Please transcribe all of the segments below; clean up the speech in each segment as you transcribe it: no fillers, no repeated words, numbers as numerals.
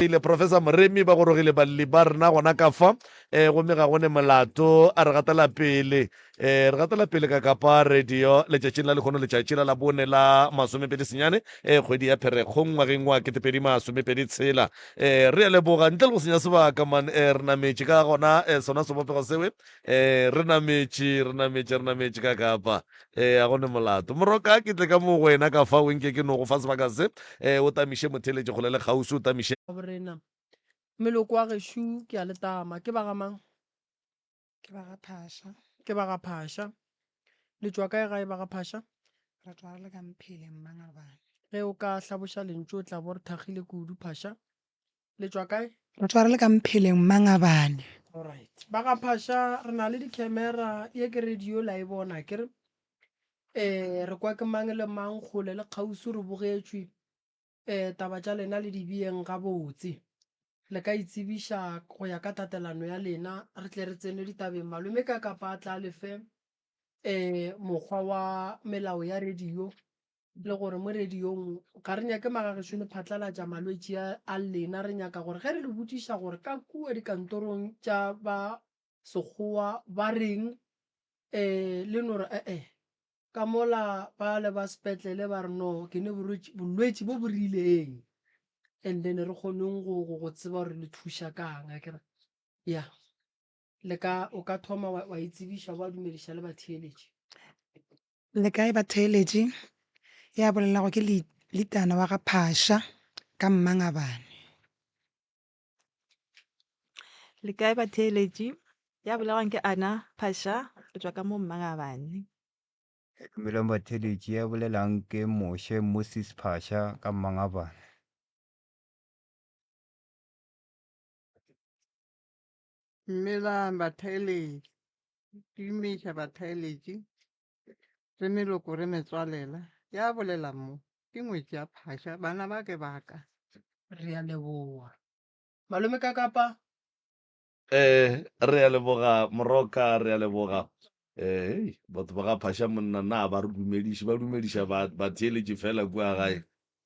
Ile Professor Moremi ba gorogile balli ba rena gona ka fa eh, gomme ga go ne molato a re gatela pele eh, re gatela pele ka kapa radio letšatšing la lehono letšatši la labone la masomepedi senyane eh, kgwedi ya pherekgong ngwageng wa ketepedi masomepedi tshela eh, re a leboga ntle le go senya sebaka man eh, re nametše ka gona eh, sona sebopego sewe eh, re nametše re nametše re nametše ka kapa Ee, a go ne molato. Moroka, ke tle ka mo go wena ka fao nke ke no go fa sebaka se. Ee, o tamiše motheeletši kgole le kgauswi, o tamiše. Borena. Meloko wa gešo ke a le tama. Ke ba ga mang? Ke ba ga Phasha. Ke ba ga Phasha. Le tšwa kae gae ba ga Phasha? Re tšwa re le ka Mphele, Mmangabane. Ge o ka hlaboša lentšu o tla bo re thakgile kudu, Phasha. Le tšwa kae? Re tšwa re le ka Mpheleng, Mmangabane. Alright. Ba ga Phasha re na le di-camera, ye ke radio la e bona akere. Eh, re kwa ke mang le mang kgole le kgauswi re bogetšwe. Eh, taba tša lena le di beeng gabotse. Le ka itsebiša go ya ka tatelano ya lena, re tle re tsene ditabeng. Malome ka kapa a tla le fe eh mokgwa wa melao ya radio. Le gore mo radiong ga re nyake magagešo le phatlalatša malwetši a, a lena, re nyaka gore ge re le botšiša gore ka kua dikantorong tša ba Sekgowa ba reng, um le no re e-e, ka mola ba le ba sepetlele ba re no ke ne bolwetši, bolwetši bo bo rileng, and then re kgoneng go, go, go tseba gore le thuša kang, akere. Ya, le ka, o ka thoma wa, wa itsebiša wa dumediša le batheeletši. Le kae batheeletši? Ya bolelago ke Litana wa ga Phasha ka Mmangabane. Le kae batheeletši? Ya bolelwang ke Anna Phasha go tšwa ka mo Mmangabane. Dumelang batheeletši, ya bolelang ke Moshe Moses Phasha ka Mmangabane. Dumelang batheeletši. Tumiša batheeletši. Re meloko re metswalela. Ya bolela mo, ke ngwetši ya Phasha, bana ba ke ba ka. Re a leboga. Malome Kakapa. Eh, re a leboga Moroka, re a leboga. Eh, hei, batho ba ga Phasha monna na ba re dumediše, ba dumediša ba batheeletši fela kua gae.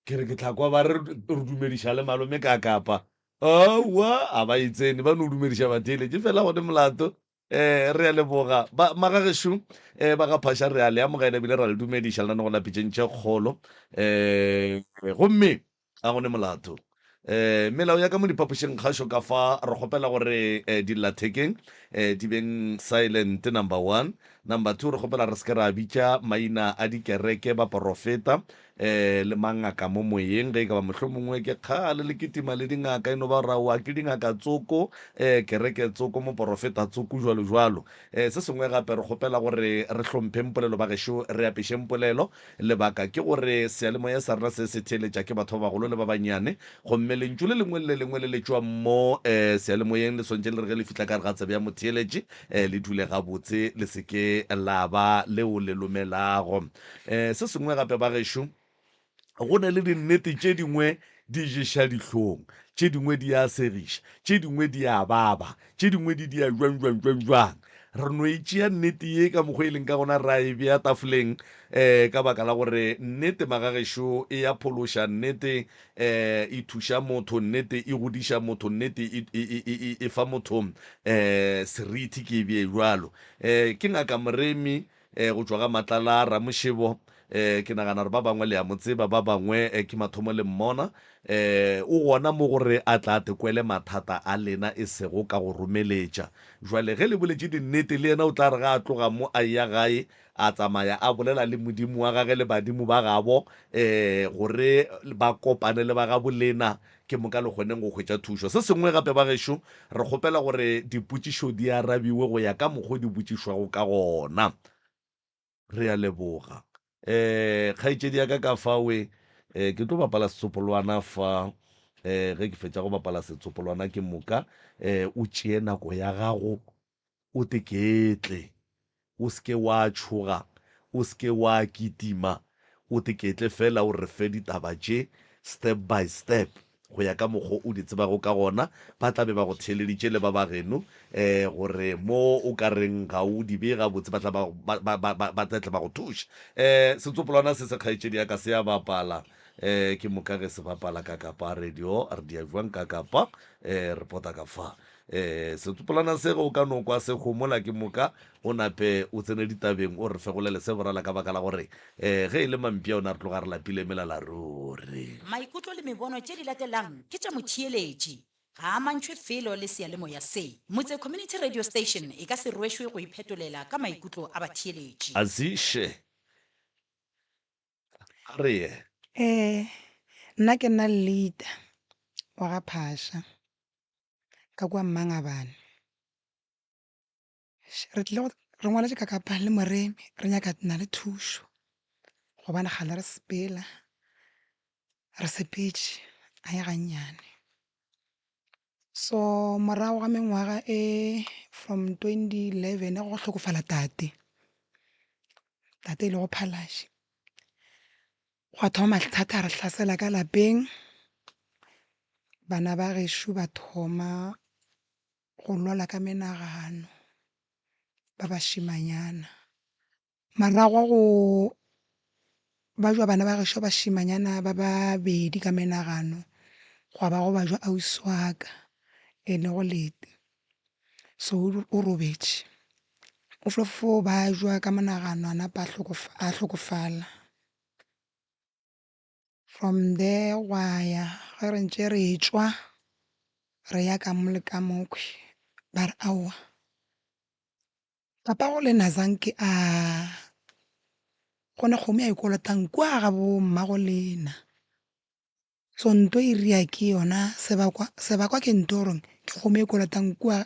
Ke re ke tla kwa ba re re dumediša le malome Kakapa. Aowa, a ba e tsene, ba no dumediša batheeletši fela gone molato. Eh, re a leboga. Ba, magagešo, eh, ba ga Phasha re a le amogela ebile ra le dumediša lenanego la Pitšeng tše Kgolo. Eh, gomme ga go ne molato. Eh, melao ya ka mo diphapošing kgašo ka fa re kgopela gore eh, dillathekeng eh, di beng silent number one. Number two, re kgopela re se ke ra bitša maina a dikereke, baporofeta eh, le mangaka mo moyeng, ge e ka ba mohlomongwe ke kgale le kitima le dingaka, e no ba gore aowa ke dingaka tsoko, eh, kereke tsoko, moporofeta tsoko, jwalo jwalo. Eh, se sengwe gape re kgopela gore re hlompheng polelo ba gešo, re apešeng polelo. Lebaka ke gore seyalemoya sa rena se se theeletša ke batho ba bagolo le ba bannyane, gomme lentšu le lengwe le le lengwe le le tšwang mo eh, seyalemoyeng le swantše le re ge le fihla ka gare ga tsebe ya motheeletši eh, le dule gabotse, le se ke la ba leo le lomelago. Um se sengwe gape ba gešo, go na le dinnete tše dingwe di ješa dihlong, tše dingwe di a segiša, tše dingwe di a baba, tše dingwe di dia jwang jwang jwang jwang. Re no e tšea nnete ye ka mokgwa e leng ka gona ra e bea tafoleng um ka baka la gore nnete magagešo e ya phološa, nnete um e thuša motho, nnete e godiša motho, nnete e, e, e, e, e fa motho um seriti ke e bee jwalo. Um ke Ngaka Moremi E, go tšwa ga Matlala Ramošebo, e, ke nagana gore ba bangwe le a mo tseba, ba bangwe e, ke mathomo le mmona. E, o gona mo gore a tla te kwele mathata a lena e sego ka go romeletša. Jwale ge le boletše dinnete, le yena o tla re ge a tloga mo a eya gae, a tsamaya a bolela le Modimo wa gage le badimo ba gabo, e, gore ba kopane le ba gabo lena, ke moka le kgoneng go hwetša thušo. Se sengwe gape ba gešo, re kgopela gore dipotšišo di arabiwe go ya ka mokgo di botšišwago ka gona. Re a leboga. Eh, kgaetšedi ya ka ka fawe, eh, ke tlo bapala setsopolwana fa. Eh, ge ke fetša go bapala setsopolwana ke moka, eh, o tšee nako ya gago o teketle. O se ke wa tšhoga, o se ke wa kitima, o teketle feela o re fe ditaba tše step by step go ya ka mokgo o di tsebago ka gona. Ba tla be ba go theeleditše le ba ba geno um gore mo o ka reng ga o di bee gabotse ba tla ba, ba, ba, ba, ba tla tla ba go thuša. Um setsopolwana se se kgaetšedi ya ka se a bapala. Eh, ke moka ge se bapala ka kapa radio, re dia jwang ka kapa, eh, re pota ka fa. Eh, setsopolwana se ge o ka no kwa se homola ke moka o nape o tsene ditabeng o re fegolele se borala ka baka la gore eh, ge e le mampia ona re tloga re lapile melala ruri. Maikutlo le mebono tše di latelang ke tša motheeletši. Ga a amantšhwe felo le seyalemoya se. Motse Community Radio Station e ka se rwešwe go iphetolela ka maikutlo a batheeletši. Aziše a re ye. Ee, nna ke nna Lita wa ga Phasha ka kua Mmangabane. Re tlile go re ngwaletše ka kapa le Moremi re nyaka na le thušo gobane kgale re sepela re sepetše a ye gannyane. So morago ga mengwaga e from 2011 go hlokofala tate, tate e lego Phalaše. Gwa thoma mathata a re hlasela ka lapeng, bana ba gešo ba thoma go lwala ka menagano ba bašemanyana. Morago go bajwa bana ba gešo ba bašemanyana ba babedi ka menagano, gwa ba go bajwa ausi wa ka e lego Leti. So o robetše, o fo bajwa ka monagano a napa a hlokofala. From there gwa ya ge re ntše re tšwa re ya ka mo le ka mokhwi ba re aowa papago le Nazanke a go ne kgomo ya e kolotang kua ga bo mmago lena. So nto e ria ke yona sebakwa sebakwa ke nto gore ke kgomo e kolotang kua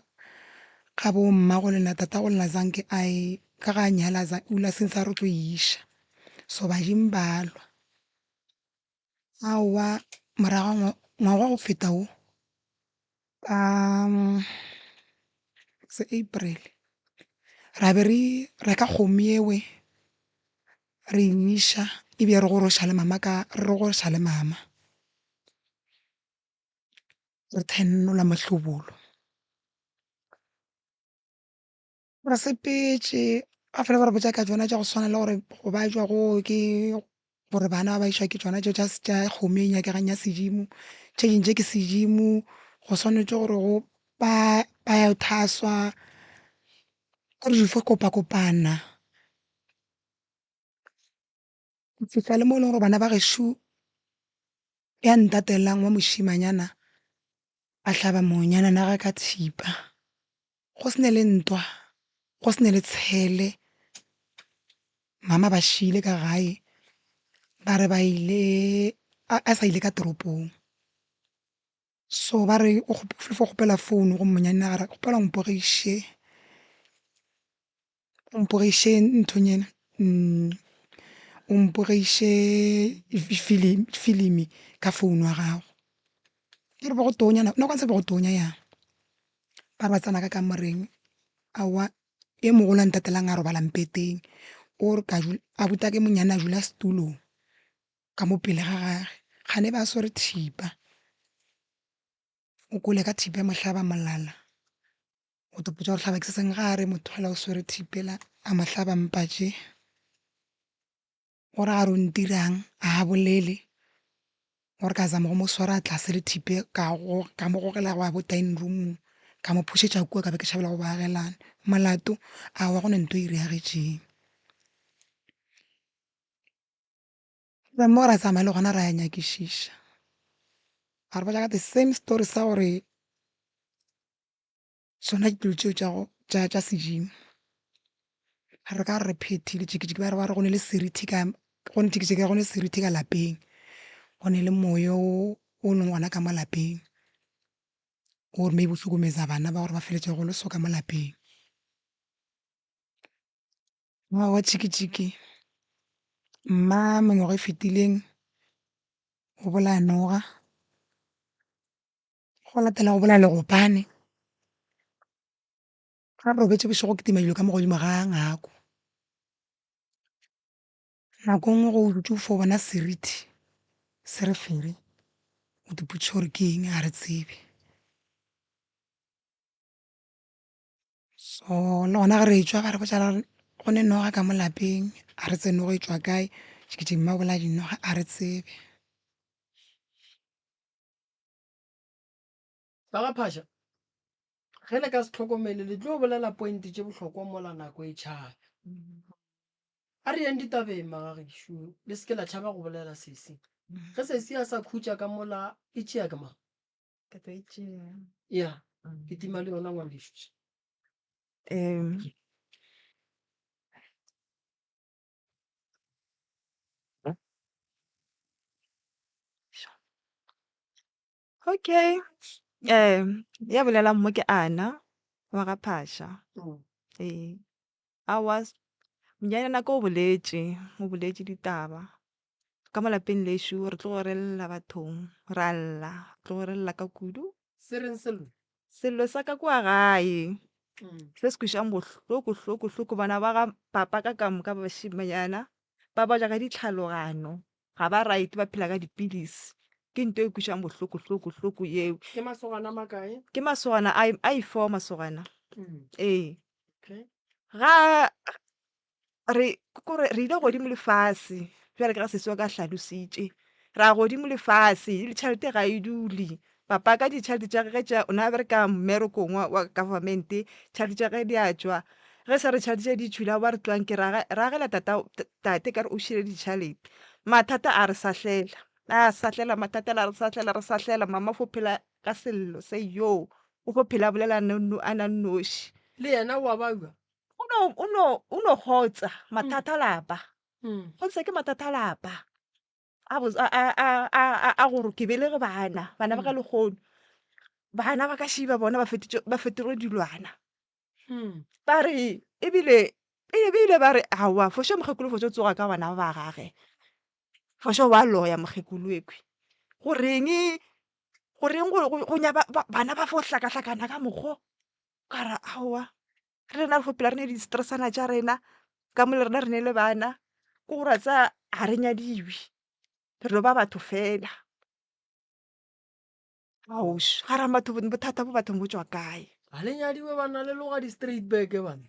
ga bo mmago lena tatago lena zanke a e ka ga nyala o ile a since a re o tlo e iša. So badimo ba lwa. Aowa morago ga ngwaga wa go feta wo ka se April ra be re reka kgomo ewe re e iša ebile re goroša le mama ka re goroša le mama. Re thenola mohlobolo. Re sepetše ba fela ba re botša ka tšona tša go swana le gore go bajwa go ke gore bana ba išwa ke tšona tšeo tša kgomo e nyakegang ya sedimo, tše dingwe tše ke sedimo go swanetše gore go ba ya thaswa ke re di fo kopakopana. Go fihla le mo e leng gore bana ba gešo ya ntatelang wa mošimanyana a hlaba monyanana ga ka thipa, go se ne le ntwa, go se ne le tshele, mama ba šile ka gae ba re ba ile a sa ile ka toropong. So ba re o fo kgopela phone go monyane a re kgopela o mpogiše, o mpogiše nthonyana o mpogiše filimi ka phone ya gago. Ke re bo go tonya nako e be go tonya yang. Ba re ba tsena ka kamoreng aowa e mogolo a ntatelang a robala mpeteng o re ka abuti e monyane a dula setulong. Ka mo pele ga gage, kgane ba swere thipa. O kwele ka thipa e mo hlaba molala, o tlo ipotša gore hlaba ke se sengwe, ga a re motho yola o swere thipa yela a mo hlaba mpa tše. O re a re o ntirang, a a bolele, o re ka zama go mo swara tlase le thipa e ka mo gogela go ya bo dining room-ong, ka mo phušetša kua ka be ke tšhabela go baagelane. Molato? Aowa go ne ntho e iragetšeng. Re mo ra tsamaya le gona ra ya nyakišiša, a re botša ka the same story sa gore sona dilo tšeo tša go tša tša sedimo. Re ka re re phethile tšikitšiki ba re ba re go ne le seriti ka go ne tšikitšiki go ne seriti ka lapeng, go ne le moyo o leng gona ka mo lapeng o re maybe o hlokometsa bana ba gore ba feletša go le so ka mo lapeng. Ngwaga wa tšhikitšhiki, mma mengwaga e fetileng go bolaya noga, go latela go bolaya legopane. Ga re robetše bošego go kitima dilo ka mo godimo ga ngako. Nako e nngwe ge o dutše o fo bona seriti se re fere, o ipotšiša gore ke eng ga re tsebe. So le gona ge re etšwa ba re botša ba re go ne noga ka mo lapeng, ga re tsebe noga e tšwa kae, tšikitšiki mma o bolaya dinoga a re tsebe. Ba ga Phasha, ge le ka se hlokomele le tlo bolela point tše bohlokwa mola nako e tšhaba. A re yeng ditabeng magagešo, le se ke la tšhaba go bolela sesi. Ge sesi a sa khutša ka mola e tšea ke mang? Ke tlo e tšea. Ya, ke tima le yona ngwanešu. Okay, ya bolelang mo ke Ana wa ga Phasha. Ee, aowa monyanyana ka o boletše, o boletše ditaba. Ka mo lapeng lešo re tlogo re lla bathong, ra lla, re tlogo re lla ka kudu. Se reng sello? Sello sa ka kua gae se se kwešang bohloko hloko hloko, bana ba ga papa ka ka moka ba bašemanyana ba ba ja ka ditlhalogano. Ga ba right ba phela ka dipilisi. Ke nto e kwešang bohloko hloko hloko yeo. Ke masogana a makae? Ke masogana a a i-four masogana. Ee. Okay. Ga re kore re ile godimo le fase bjale ka ga sesi wa ka a hlalositše. Ra godimo le fase le tšhelete ga e dule. Papa ka ditšhelete tša gage tša o ne a bereka mmerekong wa wa government tšhelete tša gage di a tšwa. Ge sa re tšhelete tše di tšwile aowa re tlogang ke ra ra agela tata tate ka re o šile ditšhelete. Mathata a re sahlela a sahlela mathata a re sahlela re sahlela mama o fo phela ka sello se yoo o fo phela a bolela a na nnoši. Le yena o a babja? O no o no o no kgotsa mathata a lapa. Kgotsa ke mathata a lapa. A bo a a a a a gore ke belege bana, bana ba ka lehono. Bana ba ka šiba bona ba fetotše ba fetogile dilwana. Ba re ebile ebile ba re aowa foše mokgekolo foše o tsoga ka bana ba gage. Foše wa loya mokgekolo ekhwi. Goreng goreng go go nya bana ba fo hlakahlakana ka mokgo. Ka re aowa re rena re fo phela re ne di-stress-ana tša rena ka mo le rena re ne le bana. Ke gore wa tseba ga re nyadiwe re no ba batho fela. Aoš, ga ra batho bothata bo bathong bo tšwa kae? Ga le nyadiwe bana le loga di straight back bana.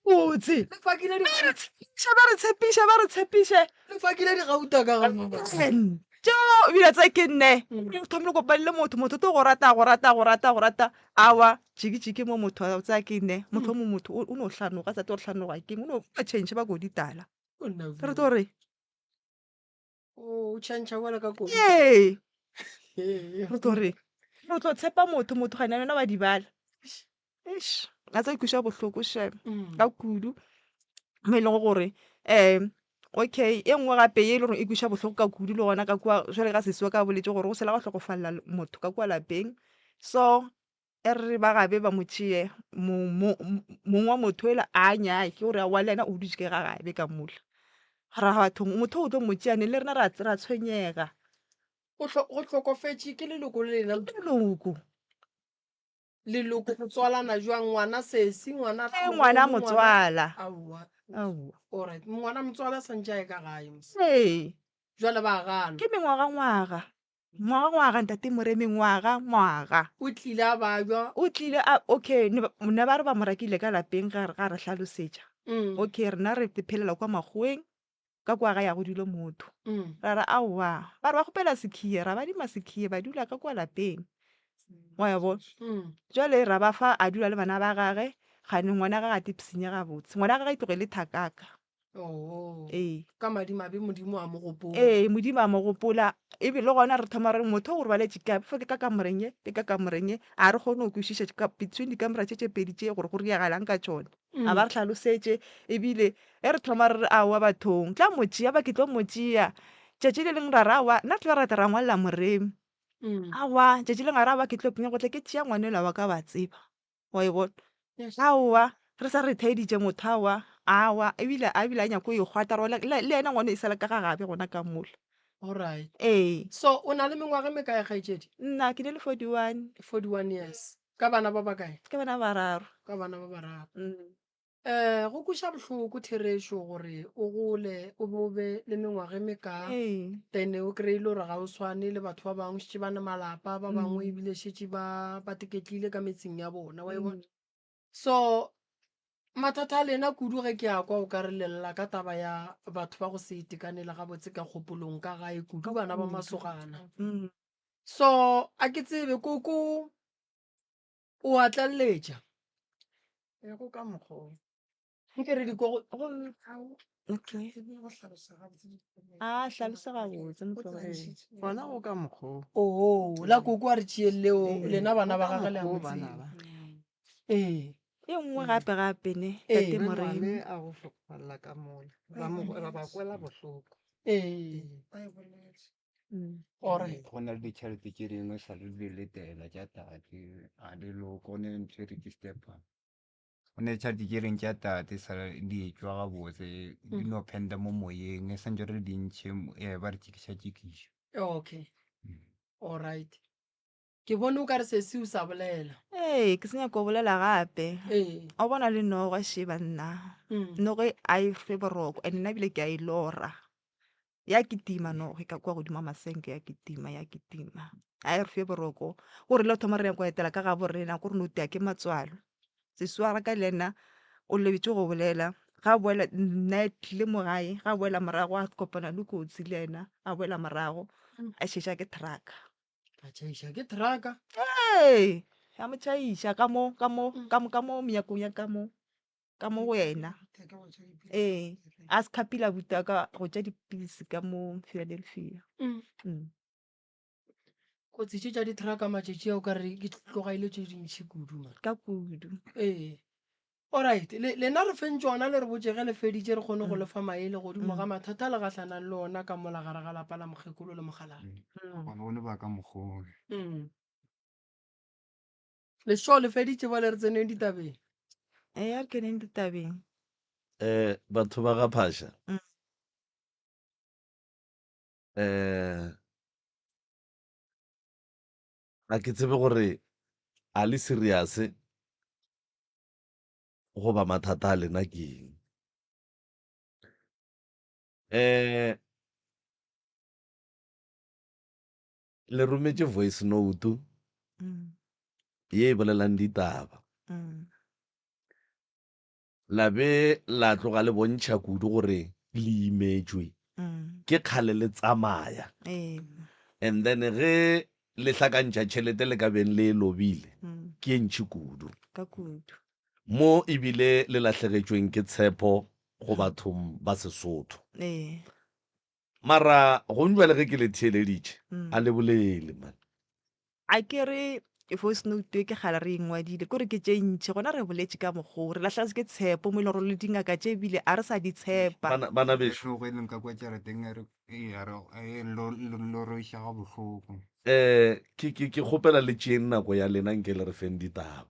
Botse. Le fakile di Ba re tshepiše, ba re tshepiše, ba re tshepiše. Le fakile di gauta ka ga mo. Tšeo ebile tse ke nne. O thomile kopane le motho, motho o tlo go rata, go rata, go rata, go rata. Awa, jiki jiki mo motho a tsaya ke nne. Motho o mongwe motho o no hlanoga, a sa tsebe gore hlanoga keng. O no change ba kodi tala. Re tlo re. O tšhentšha bjalo ka koloi. Ee. Re tlo re re tlo tshepa motho, motho gane yena wa di bala. Eish, a tsa ikweša bohloko shame ka kudu mo e lego gore um okay e nngwe gape ye e le gore e kweša bohloko ka kudu le gona ka kua jwale ka sesi wa ka a boletše gore go sela gwa hlokofalela motho ka kua lapeng. So E re ba gabe ba mo tšee, mong wa motho yola a nyake gore aowa le yena o dutše ka ga gabe ka mola. Ra bathong motho o tlo mo tšea neng le rena ra ra tshwenyega. Go hlokofetše ke leloko le lena. Leloko. Leloko go tswalana jwang ngwana sesi ngwana Ee ngwana motswala. Aowa. Aowa. Alright ngwana motswala santše a ye ka gae mos. Ee. Jwale ba gana. Ke mengwagangwaga. Ngwaga-ngwaga Ntate Moremi, ngwaga-ngwaga. O tlile a babja. O tlile a, okay, ne ba, ne ba re ba mo rakile ka lapeng ga, ga re hlalosetša. Okay, rena re phelela kwa makgoweng, ka kwa gae ga go dule motho. Ra re aowa, ba re ba kgopela sekhiye, ra ba adima sekhiye ba dula ka kwa lapeng. Wa e bona? Jwale ra ba fa a dula le bana ba gage, kgane ngwana gage a tipshinye gabotse. Ngwana gage e tloge e le thakaka. Oh. Ee. Ka madimabe Modimo a mo gopola. Ee, Modimo a mo gopola. E be le gona re thoma re motho o robaletše kae? Fo ke ka kamoreng ye, ke ka kamoreng ye. A re kgone go kwešiša ka between dikamora tše tše pedi tše gore go riagalang ka tšona. A ba re hlalosetše ebile ge re thoma re re aowa bathong tla mo tšea ba ke tlo mo tšea. Tšatši le lengwe ra re aowa nna re tla ra tla ra ngwalela Moremi. Aowa tšatši le lengwe a re aowa ke tlo go tla ke tšea ngwanela wa ka wa tseba. Wa e bona? Aowa, re sa re theeditše motho, aowa, aowa, ebile a ebile a nyako e hwata rola le le yena ngwana e sala ka ga gabe gona ka mola. Alright. Ee. So o na le mengwaga e mekae kgaetšedi? Nna ke ne le 41. 41 years. Ka bana ba bakae? Ka bana ba bararo. Ka bana ba bararo. Um go kweša bohloko therešo gore o gole o be o be le mengwaga e mekaa then o kry-e le gore ga o swane le batho ba bangwe šetše ba ne malapa ba bangwe ebile šetše ba ba teketlile ka metseng ya bona wa e bona. So mathata a lena kudu ge ke a kwa o ka re le lla ka taba ya batho ba go se itekanele gabotse ka kgopolong ka gae kudu bana ba masogana. So a ke tsebe koko o a tlaleletša. E go ka mokgwa o. Nke re di ko go Okay. A hlalosa gabotse motlogele. Gona go ka mokgwa o. Oho, la koko a re tšeeng leo lena bana Go ba ka gagwe le a mokgwa mo o bana tseba. ba. Ee. E nngwe gape gape ne Ee. tate Re Moremi. ngwane a go hlokofalla ka mola. Ra mo ra ba kwela bohloko. Ee. Alright. Go na le ditšhelete tše dingwe sa le di letela tša tate a di loke go ne ntho e re ke step up. Go ne tšhelete tše dingwe tša tate sa di etšwa gabotse di no phenda mo moyeng e santse re di ntšhe ba re tšekiša tšekiša. Okay. Alright. Ke bone o ka re sesi o sa bolela. Ee, ke se nyaka go bolela gape. Ee. O bona le noga še banna. Noga e a e fe boroko and nna ebile ke a e lora. Ya kitima noga e ka kua godimo ga masenke ya kitima ya kitima. A e re fe boroko. Gore le thoma re ya go etela ka gabo rena ko re no tia ke matswalo. Sesi wa ka le yena o lebetše go bolela. Ga boela nna e tlile mo gae, ga boela morago a kopana le kotsi le yena a boela morago a šetša ke truck-a. A tšhaiša ke truck-a. Ee, ya mo tšhaiša ka mo ka mo ka mo ka mo menyakong ya ka mo ka mo go yena. Ee, a se khapile abuti wa ka go tša dipilisi ka mo Philadelphia. Kotsi tše tša di-truck-a matšatši a o ka re ke tloga e le tše dintši kudu man. Ka kudu. Ee. Alright, le, lena re feng tšona le re botše ge le feditše re kgone go le fa maele godimo ga mathata a le gahlanang le ona ka mola gare ga lapa la mokgekolo le mokgalabje. Gona go ne ba ka mokgwa Mm. Le sure le feditše bjale re tseneng ditabeng. Ee, a re keneng ditabeng. Eh, batho ba ga Phasha. Eh, ga ke tsebe gore a le serious goba mathata a lena ke eng. Eh, le rometše voice note ye e bolelang ditaba. La be la tloga le bontšha kudu gore le imetšwe ke kgale le tsamaya. And then ge le hlakantšha tšhelete le ka beng le e lobile ke e ntši kudu. Ka kudu. Mo ebile le lahlegetšweng ke tshepo go bathong ba Sesotho. Ee. Mara gong bjale ge ke le theeleditše, a le bolele man. A ke re voice note e ke kgale re e ngwadile, kore ke tše ntši gona re boletše ka mokgwa o, re lahlegetše ke tshepo mo e leng gore le dingaka tše ebile a re sa di tshepa. Bana, bana bešo. Hlogo e leng ka kwa jarateng e re e a re e lo lo lo roiša ga bohloko. Eh, ke ke ke kgopela le tšeeng nako ya lena nke le re feng ditaba.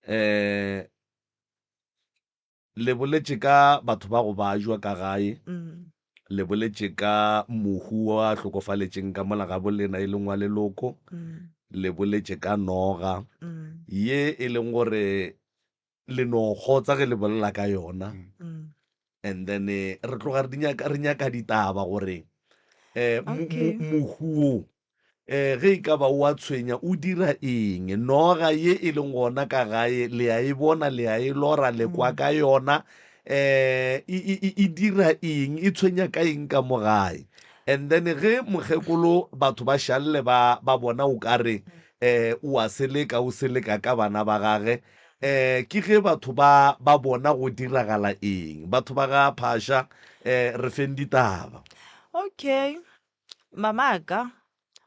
Eh, le boletše ka batho ba go bajwa ka gae, le boletše ka mohu wa hlokofaletšeng ka mola gabo lena e leng wa leloko, le boletše ka noga ye e leng gore le no kgotsa ge le bolela ka yona. And then re tloga re di nyaka, re nyaka ditaba gore um Okay. mohu wo um ge e ka ba o a tshwenya o dira eng. Noga ye e leng gona ka gae le a e bona, le a e lora, le kwa ka yona um e, e, e, e dira eng, e tshwenya ka eng ka mo gae. And then ge mokgekolo batho ba šalle ba, ba bona o ka re um o a seleka, o seleka ka bana ba gage, um ke ge batho ba ba bona go diragala eng. Batho ba ga Phasha um re feng ditaba. Okay, mamaka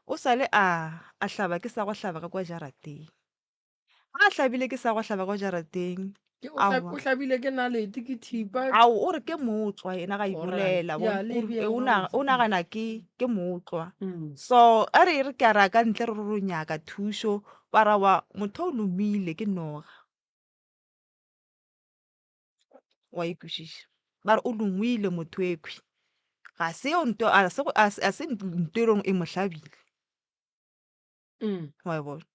o sa le a a hlaba ke sa go hlaba ka kwa jarateng. Ga a hlabile ke sa go hlaba kwa jarateng. Ke o hla- o hlabile ke nalete ke thipa. Ao o re ke mootlwa yena ga e Alright. bolela Ya, le e bea o na- gabotse. o nagana ke ke mootlwa. Mm. So a re re ka ra ka ntle re re ro nyaka thušo ba ra wa motho o lomile ke noga. Wa e kwešiša? Ba re o longwile motho ekhwi. Ga se yo nto a se a se a se nto e leng e mo hlabile. Mm. Wa e bona?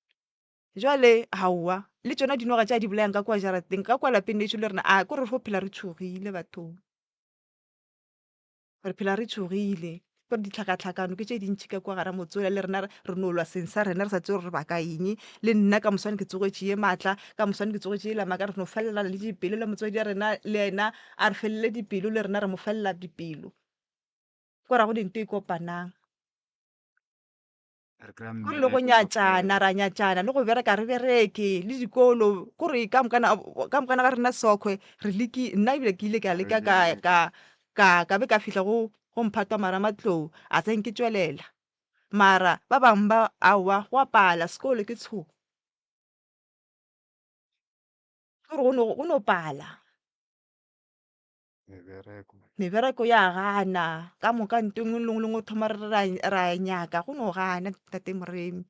Jwale haowa le tšona dinoga tše a di bolayang ka kua jarateng ka kua lapeng lešo le rena a ko re fo phela re tšhogile bathong. Re phela re tšhogile gore ditlhakatlhakano ke tše dintši ka kua gara motse ola le rena re no lwa seng sa rena re sa tsebe gore re baka eng. Le nna ka moswane ke tsogetše ye maatla, ka moswane ke tsogetše yela maaka re no felelana le dipelo le motswadi wa rena le yena a re felele dipelo le rena re mo felela dipelo. Ko ra go ne nto e kopanang. Re kry-a Kore le go mmereko ka nyatšana fela. ra nyatšana le go bereka re bereke le dikolo kore ka mokana ka mokana ga rena sokhwe re leki nna ebile ke ile ka Re leka ka le ka ka ka be ka fihla go go mphatwa maramatlou a tseng ke tšwelela mara ba bangwe ba aowa go a pala sekolo ke tsho kore go no go no pala. Mebereko. Mebereko ya gana ka moka nto engwe le engwe le engwe thoma re re ra e nyaka go no gana tate Moremi.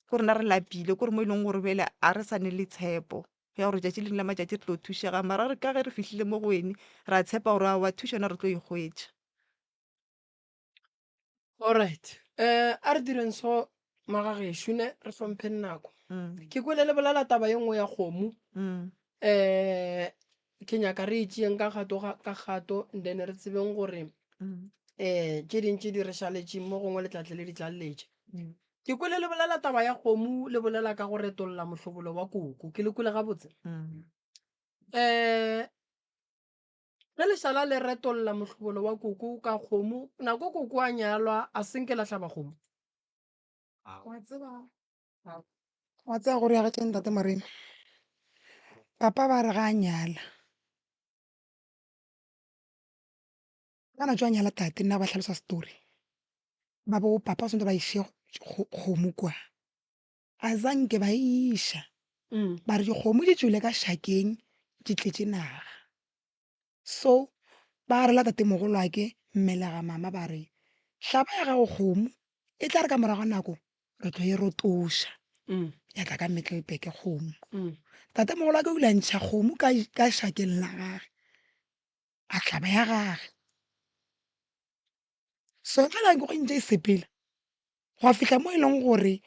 Ko rena re lapile ko re mo e leng gore bjale a re sa ne le tshepo ya gore tšatši le lengwe la matšatši re tlo thušega mara re ka ge re fihlile mo go wene ra tshepa gore aowa thušo yona re tlo e hwetša. Alright, eh, a re direng so magagešo ne re hlompheng nako. Ke kwele le bolela taba ye nngwe ya kgomo. Eh, ke nyaka re e tšeeng ka kgato ka kgato and then re tsebeng gore eh tše ding tše di re šaletšeng mo gongwe le tla tle le di tlaleletše. Ke kwele le bolela taba ya kgomo le bolela ka go retolla mohlobolo wa koko. Ke le kwele gabotse? Eh Ge lešala le retolla mohlobolo wa koko ka kgomo, nako koko a nyalwa a se nke la hlaba kgomo. Wa tseba, wa tseba gore ya ge ntate Moremi, papa ba re ga a nyala, ga na tšwa nyala tate nna ba hlalosa story, ba bo papa ba swanetše ba iše kgomo kwa. A zanke ba e iša. Ba re dikgomo di tšwele ka šakeng di tletše naga. So ba rela tatemogolwake mmelega mama ba re, Hlaba ya gago kgomo e tla re ka morago ga nako re tlo e rotoša. Ya tla ka Middelburg kgomo. Tatemogolwake o ile a ntšha kgomo ka ka šakeng la gage a hlaba ya gage. So ge nako e ntše e sepela gwa fihla mo e leng gore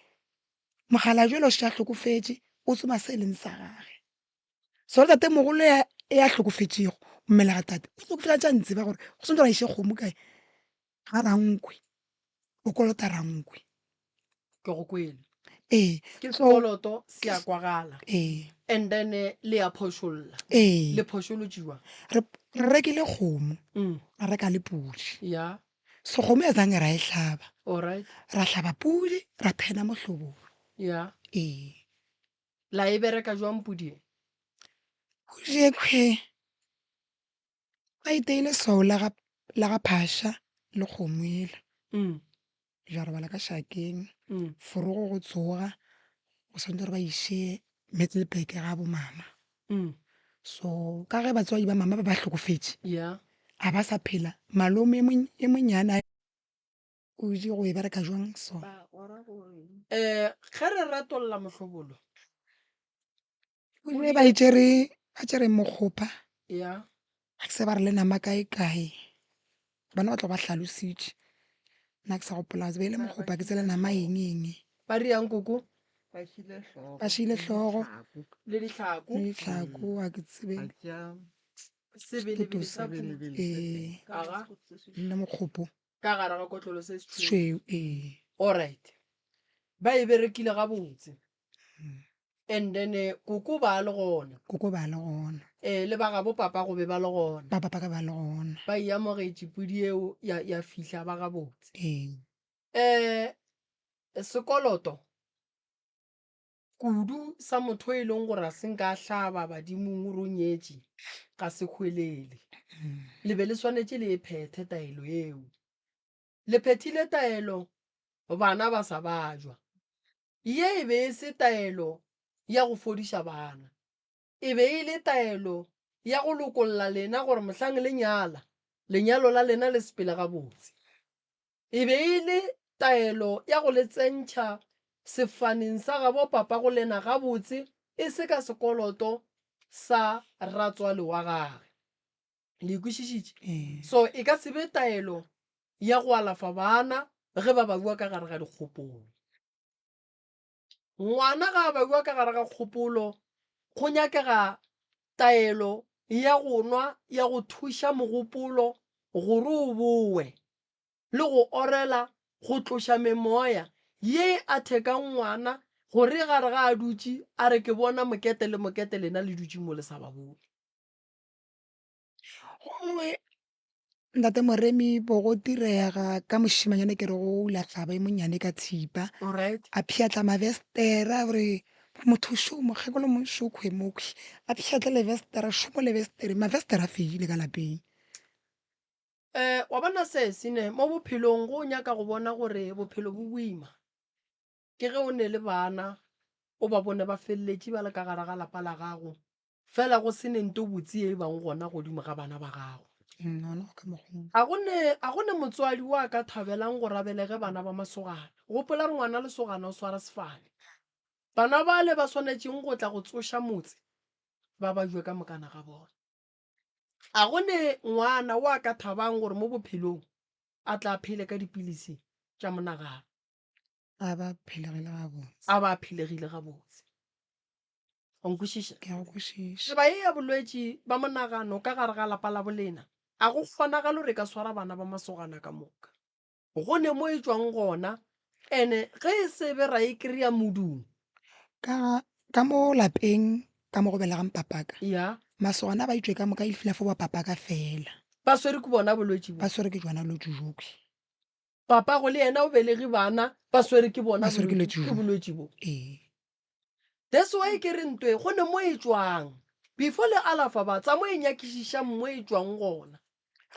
mokgalabje yola o šetše a hlokofetše o tsoma se e leng sa gage. So le tatemogolo e a hlokofetšego mmelega tate o hlokofetše a ntše a ntseba gore go swanetše gore a iše kgomo kae ga Rankwe, o kolota Rankwe. Ke go kwele. Ee, Ke so sekoloto se a kwagala. Ee. And then le a phošolla. Ee. Le phošolotšiwa. Re re rekile kgomo, ra reka le pudi. Ya. So kgomo ya zange ra e hlaba. Alright. Ra hlaba pudi, ra thena mohlobolo. Ya. Ee. La e bereka jwang pudi e? Pudi ekhwe ba iteile swao la ga la ga Phasha le kgomo ela. Ja robala ka šakeng, forogo go tsoga go swanetše gore ba iše Middelburg ga bo mama. So ka ge batswadi ba mama ba ba hlokofetše, a ba sa phela, malome e monyane o itše go e bereka jwang so. Ge re retolla mohlobolo. Ebile ba e tšere, ba tšere mokgopa. Ya. Ga ke se ba re le nama kae kae. Bona ba tlo ba hlalositše. Nna ke sa gopola be e le mokgopa ke tsele nama eng eng. Ba riang koko? Ba šile hlogo. Ba šile hlogo. Le ditlhako. Le ditlhako ga ke tsebe. Sebelebele sa pudi. Ee. Aga. Le mokgopo. Ka gare ga kotlolo se sešweu. Sešweu ee. Alright. Ba e berekile gabotse. And then koko ba le gona. Koko ba le gona. Eh, le ba gabo papa go be ba le gona. Ba papa ka ba le gona. Ba e amogetše pudi eo ya, ya fihla ba gabotse. Ee. Eh, sekoloto kudu sa motho e leng gore a se nka a hlaba badimong o re o nyetše ga se hwelele. Le be le swanetše le e phethe taelo eo. Le phethile taelo bana ba sa bajwa. Ye e be e se taelo ya go fodiša bana. E be e le taelo ya go lokolla lena gore mohlang le nyala, lenyalo la lena le sepele gabotse. E be e le taelo ya go le tsentšha sefaneng sa gabo papago lena gabotse e se ka sekoloto sa ratswale wa gage. Le e kwešišitše? So e ka se be taelo ya go alafa bana ge ba bua ka gare ga dikgopolo. Ngwana ga a bua ka gare ga kgopolo, go nyakega taelo ya go nwa ya go thuša mogopolo gore o bowe le go orela go tloša memoya ye e athekang ngwana gore gare ga a dutše a re ke bona mokete le mokete lena le dutše mo le sa ba bone. Gongwe. Ntate Moremi bo go direga ka mošemanyana ke re go ula hlaba e monnyane ka thipa. Alright. A pšhatla mavestere a re motho šo mokgekolo mo šo khwe mokhwi. A pšhatle levestere šo mo levestere mavestere a fedile ka lapeng. Eh, wa bona sesi ne mo bophelong go o nyaka go bona gore bophelo bo boima ke ge o ne le bana o ba bone ba feleletše ba le ka gare ga lapa la gago Fela go se ne nto botse ye e bang gona godimo ga bana ba gago. Gona go ka mokgwa. A go ne, a go ne motswadi wo a ka thabelang gore a belege bana ba masogana. Gopola re ngwana lesogana o swara sefane. Bana bale ba swanetšeng go tla go tsoša motse ba bajwe ka mokana ga bona. A go ne ngwana wo a ka thabang gore mo bophelong a tla phele ka dipilisi tša monagano. A ba phelegile gabotse. A ba phelegile gabotse. O nkwešiša? Ke a go kwešiša. Taba ye ya bolwetši ba monagano ka gare ga lapa la bolena, a go kgonagale gore e ka swara bana ba masogana ka moka. Go ne mo e tšwang gona, ene ge e se be ra e kry-a modung. Ka ka mo lapeng ka mo go belegang papaka. Ya. Masogana ba itšwe ka moka e fihla fo ba papaka fela. Ba swere ke bona bolwetši bo. Ba swere ke jona bolwetši jokhwi. Papago le yena o belege bana ba swere ke bona Ba swere ke bolwetši ke jo. bolwetši bo. Ee. That's why ke re ntwe go ne mo e tšwang. Before le alafa ba tsa mo e nyakišišang mo e tšwang gona.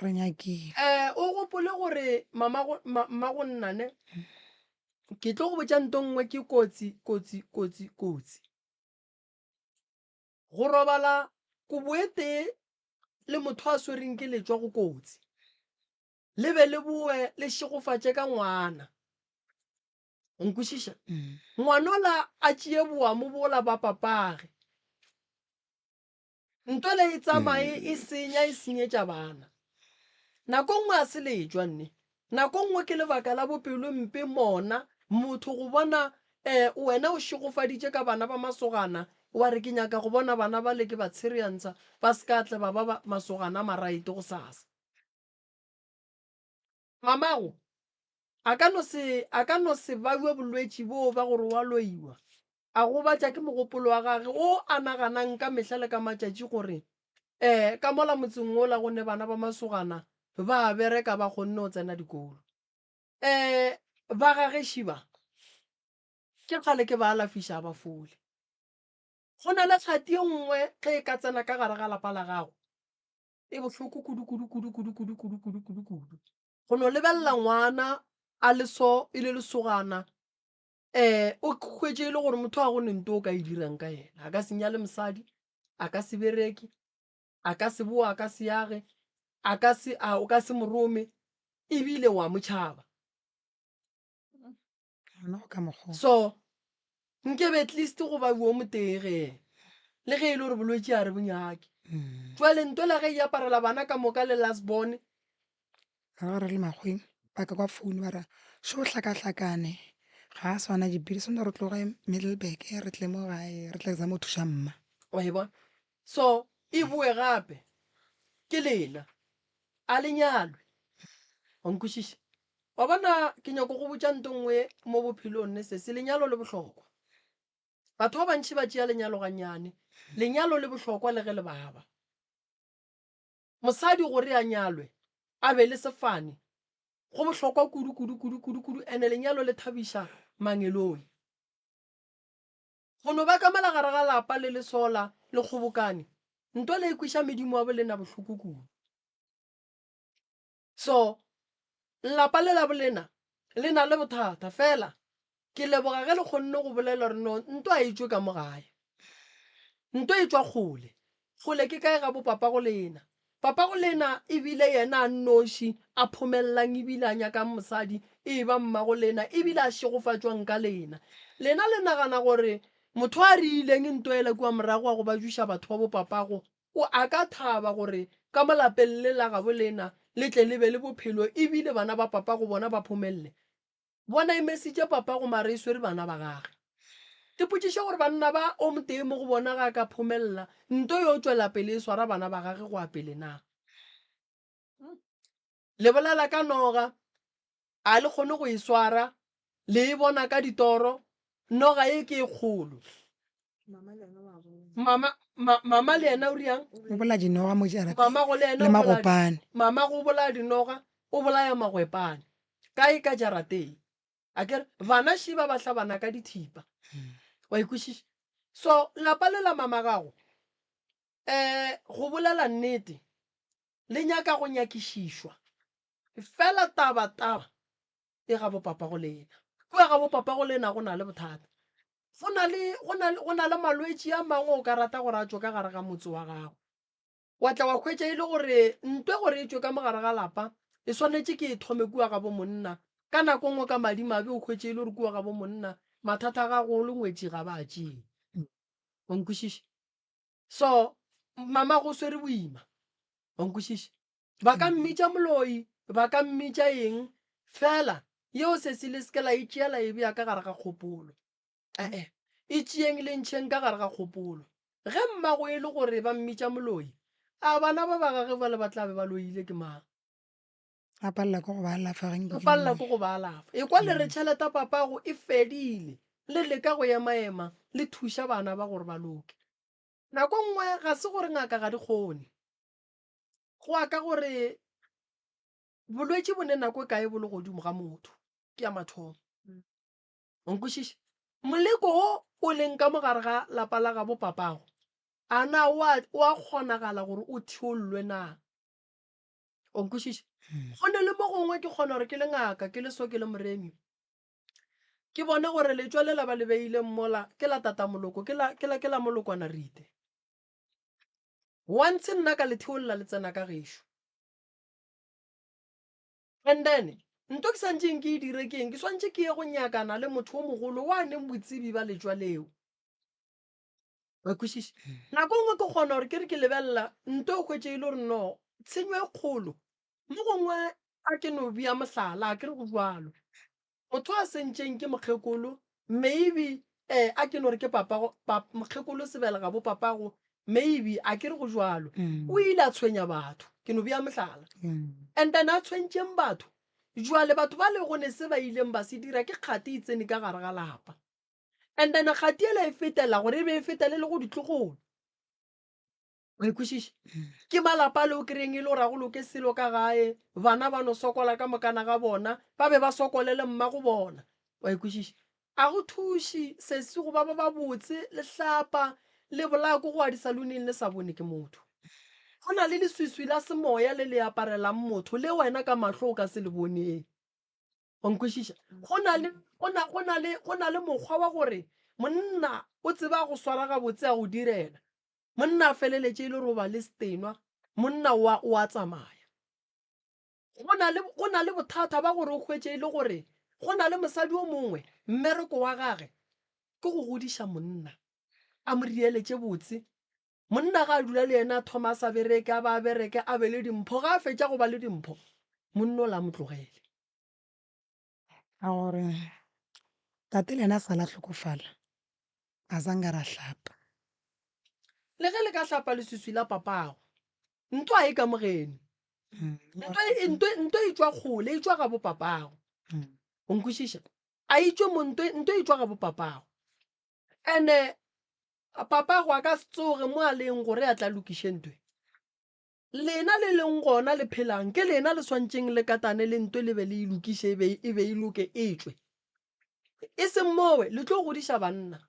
Re nyakile. Eh o gopole gore mama go ma, mmago nna ne ke tlo go botša nto nngwe ke kotsi kotsi kotsi kotsi. Go robala kobo e tee le motho a swereng ke letšwa go kotsi. Le be le boe le šegofatše ka ngwana. O nkwešiša? Ngwanola a tšee boamo bola ba papage. Ntwele e tsamaye e senya e senyetša bana. Nako nngwe a se letšwa nne. Nako nngwe ke lebaka la bopelompe mona motho go bona um wena o šegofaditše ka bana ba masogana wa re ke nyaka go bona bana bale ke ba tshereantsha ba se ka tle ba ba masogana a maraete gosasa. Mamago a ka no se, a ka no se babje bolwetši boo ba gore wa loiwa. A gobatša ke mogopolo wa gage wo a naganang ka mehla le ka matšatši gore, Eh, ka mola motseng wola go ne bana ba masogana ba a bereka ba kgonne go tsena dikolo. Eh, ba gageši ba, ke kgale ke ba alafiša a ba fole. Go na le kgati e nngwe ge e ka tsena ka gare ga lapa la gago, e bohloko kudu kudu kudu kudu kudu kudu kudu kudu kudu go no lebelela ngwana a le so e le lesogana um o hwetše e le gore motho a go ne nto o ka e dirang ka yena a ka se nyale mosadi a ka se bereke a ka se boa a ka se age a ka se a o ka se mo rome ebile wa mo tšhaba Gona go ka mokgwa. So nke be at least go ba wo motee ge le ge e le gore bolwetši a re bo nyake. Jwale ntwela ge e aparela bana ka moka le last born. Ga re le makgweng ba ka kwa phone ba re šo hlakahlakane ga a swana dipilisi swanetše re tloge Middelburg re tle mo gae re tle zama go thuša mma. Wa e bona? So e boe gape ke lena a le nyalwe. Wa nkwešiša? Wa bona, ke nyako go botša nto nngwe mo bophelong ne sesi, lenyalo le bohlokwa. Batho ba bantši ba tšea lenyalo gannyane. Lenyalo le bohlokwa le ge le baba. Mosadi gore a nyalwe, a be le sefane, go bohlokwa kudu, kudu, kudu, kudu, kudu, ene lenyalo le thabiša mangeloi. Go no ba ka mola gare ga lapa le lesola le kgobokane, nto le e kweša medimo wa bolena bohloko kudu. So, lapa le la bolena le na le bothata, fela ke leboga ge le kgonne go bolela gore no ntwa e tšwe ka mo gae. Ntwa e tšwa kgole. Kgole ke kae ga bo papago lena? Papago lena e bile yena a nnoši a phomellang ebile a nyakang mosadi e ba mmago lena ebile a šegofatšwang ka lena. Lena le nagana gore motho a re ileng ntwa ela kua morago wa go ba juša batho ba bo papago O a ka thaba gore ka mo lapeng le la gabo lena le tle le be le bophelo e bile bana ba papago bona ba phomelle. Bona e mesitše papago mara e swere bana ba gage. Tipotšiše gore banna ba o motee mo go bona ga a ka phomella nto yo tšwela pele e swara bana ba gage go ya pele na. Le bolela ka noga, a le kgone go e swara, le e bona ka ditoro, noga ye ke e kgolo. Mama, Ma, mama le yena o riang? O bolaya dinoga mo jarateng. Mama go le yena Le magopane. Mama go bolaya dinoga, o bolaya magwepane. Kae ka jarateng. A ke re bana šiba ba hlabana ka dithipa. Wa ikwešiša? So lapa le la mama gago eh go bolela nnete le nyaka go nyakišišwa. Fela taba taba e ga bo papago lena. Kua ga bo papago lena go na le bothata. Go na le, go na le, go na le malwetši a mangwe o ka rata gore a tšwe ka gare ga motse wa gago. Wa tla wa hwetša e le gore ntwe gore e tšwe ka mo gare ga lapa e swanetše ke e thome kua ga bo monna. Ka nako nngwe ka madimabe o hwetše e le gore kua ga bo monna mathata a gago o le ngwetši ga ba a tšee. Wa nkwešiša? So mamago o swere boima. Wa nkwešiša? Ba ka mmitša moloi, ba ka mmitša eng, fela yeo sesi le se ke la e tšea la e bea ka gare ga kgopolo. E-e, e tšeeng le ntšheng ka gare ga kgopolo. Ge mmago e le gore ba mmitša moloi, a bana ba ba gage bale ba tla be ba loile ke mang? A palela ke go ba alafa ge nke A ke palela moloi. ke go ba alafa. Ekwa le re tšhelete ya papago e fedile, le leka go emaema le thuša bana ba gore ba loke. Nako nngwe ga se gore ngaka ga di kgone. Go ya ka gore bolwetši bo ne nako e kae bo le godimo ga motho, ke ya mathomo. O nkwešiša? Moleko wo o leng ka mo gare ga lapa la gabo papago, a na o a, o a kgonagala gore o theollwe na? O nkwešiša? Go ne le mo gongwe ke kgona gore ke le ngaka, ke le so, ke le moremi, ke bone gore letšwa lela ba le beileng mola ke la tatamoloko, ke la, ke la, ke la molokwana rite. Once nna ka le theolla le tsena ka gešo. And then nto ke santšeng ke e dire ke eng? Ke swantše ke ye go nyakana le motho o mogolo wa neng botsebi ba letšwa leo. Wa kwešiša? Nako nngwe ke kgona gore ke re ke lebelela nto o hwetše e le gore no tshenyo e kgolo. Mo gongwe a ke no bea mohlala, a ke re go bjalo. Motho a sentšeng ke mokgekolo, maybe eh a ke no re ke papago, pap, mokgekolo sebelega bo papago, maybe a ke re go jwalo. O ile a tshwenya batho, ke no bea mohlala. And then a tshwentšeng batho, jwale batho ba le go ne se ba ileng ba se dira ke kgati e tsene ka gare ga lapa. And then kgati ela e fetela gore e be e fetele le go ditlogolo. Wa e kwešiša? Ke malapa a le o kry-eng e le gore ga go loke selo ka gae, bana ba no sokola ka mokana ga bona, ba be ba sokole le mmago bona. Wa e kwešiša? A go thuše sesi go ba ba babotse, le hlapa, le bolaya ko go wa disaluneng le sa bone ke motho. Go na le leswiswi la semoya le le aparelang motho, le wena ka mahlo o ka se le boneng. Wa nkwešiša? Go na le, go na, go na le, go na le mokgwa wa gore monna o tseba go swara gabotse a go direla. Monna a feleletše e le gore o ba le stenwa, monna o a, o a tsamaya. Go na le, go na le bothata ba gore o hwetše e le gore go na le mosadi o mongwe, mmereko wa gage ke go godiša monna, a mo riele tše botse. Monna ga a dula le yena a thoma a sa bereke, a ba a bereke, a be le dimpho, ga a fetša go ba le dimpho, monna ola a mo tlogele. Ka gore tate le yena a sa la hlokofala, a zanka ra hlapa. Le ge le ka hlapa leswiswi la papago, ntwa ga e ka mo geno. Ntwa e, ntwa, ntwa e tšwa kgole, e tšwa ga bo papago. O nkwešiša? A e tšwe mo ntwe, ntwa e tšwa ga bo papago. Ene papago a ka se tsoge mo a leng gore a tla lokiše ntwe. Lena le leng gona le phelang, ke lena le swantšeng le katane le ntwe le be le e lokiše e be, e be e loke e tšwe. E seng mowe le tlo godiša banna.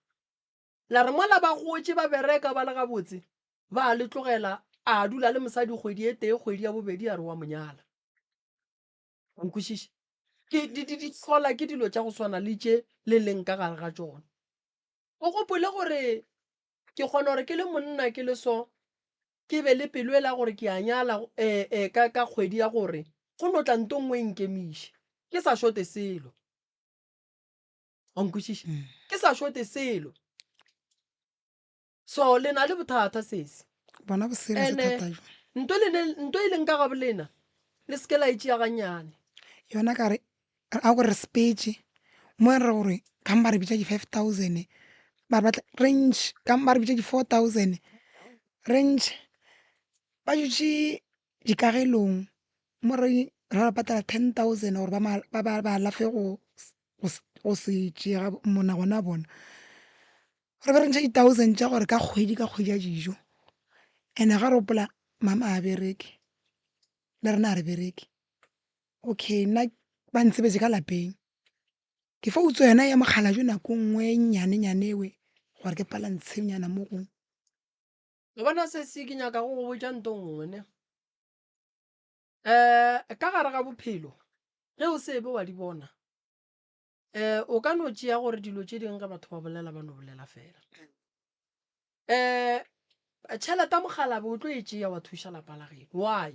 La re mola ba gotše ba bereka ba le gabotse, ba a le tlogela a dula le mosadi kgwedi e tee, kgwedi ya bobedi a re wa mo nyala. O nkwešiše? Ke di, di, di hlola ke dilo tša go swana le tše le leng ka gare ga tšona. O gopole gore Ke kgona gore ke le monna ke le so, ke be le pelo ela gore ke a nyala um ka ka kgwedi ya gore go no tla nto nngwe e nkemiše, ke sa šote selo. Wa nkwešiša? Ke sa šote selo. So le na le bothata sesi. Bona bo serious Ene thata jo. nto le ne nto e leng ka ga bolena le se ke la e tšea gannyane. Yona ka re a gore re sepetše mo re gore ka ba re bitša di-5000 ba re batla re ntšhe ka ba re bitša di-4000 re ntšhe ba dutše dikagelong mo re ra patala 10000 gore ba ba ba alafe go go se tšee monagano wa bona. Re be re ntšha di-thousand tša gore ka kgwedi ka kgwedi ya dijo. And-e ga re gopola mama ga bereke le rena ga re bereke. Okay nna ba ntsebetše ka lapeng, ke fo utswa yona ya mokgalabje nako e nngwe e nnyane nyane ewe gore ke palantshe nyana mo gongwe. O bona sesi ke nyaka go go botša nto nngwe ne. Um ka gare ga bophelo ge o se be wa di bona um o ka no tšea gore dilo tše dingwe ge batho ba bolela ba no bolela fela. Um tšhelete ya mokgalabje o tlo e tšea wa thuša lapa la geno why?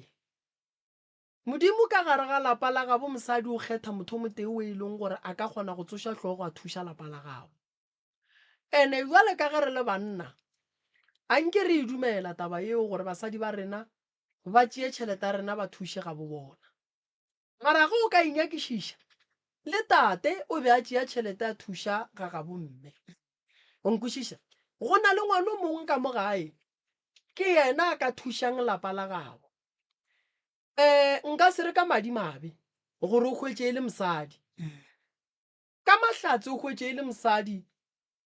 Modimo ka gare ga lapa la gabo mosadi o kgetha motho o motee o e leng gore a ka kgona go tsoša hlogo a thuša lapa la gabo. Ene bjale ka ge re le banna, a nke re e dumela taba yeo gore basadi ba rena ba tšee tšhelete ya rena ba thuše gabo bona. Mara ge o ka inyakišiša, le tate o be a tšea tšhelete a thuša ga gabo mme. O nkwešiša? Go na le ngwana o mongwe ka mo gae, ke yena a ka thušang lapa la gabo. Um nka se re ka madimabe gore o hwetše e le mosadi. Ka mahlatse o hwetše e le mosadi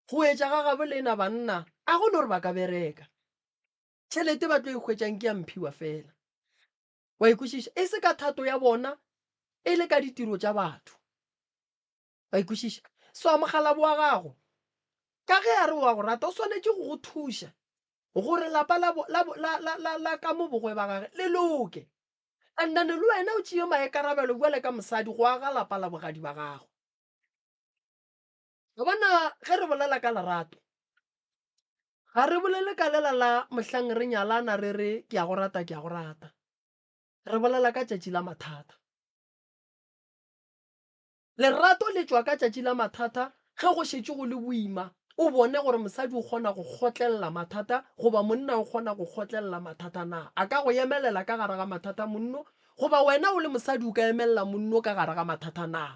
go etša ga gabo lena banna a go no re ba ka bereka. Tšhelete ba tlo e hwetšang ke ya mphiwa fela. Wa e kwešiša? E se ka thato ya bona, e le ka ditiro tša batho. Wa e kwešiša? So a mokgalabo wa gago ka ge a re wa go rata o swanetše go go thuša gore lapa la, la, la, la, la, la ka mo bogwe ba gage le loke. And then le wena o tšee maikarabelo bjale ka mosadi go aga lapa la bogadi ba gago. Wa bona ge re bolela ka lerato, ga re bolele ka lela la mohlang re nyalana re re ke a go rata, ke a go rata. Re bolela ka tšatši la mathata. Lerato le tšwa ka tšatši la mathata ge go šetše go le boima, o bone gore mosadi o kgona go kgotlelela mathata goba monna o kgona go kgotlelela mathata na. A ka go emelela ka gare ga mathata monno goba wena o le mosadi o ka emelela monno ka gare ga mathata na.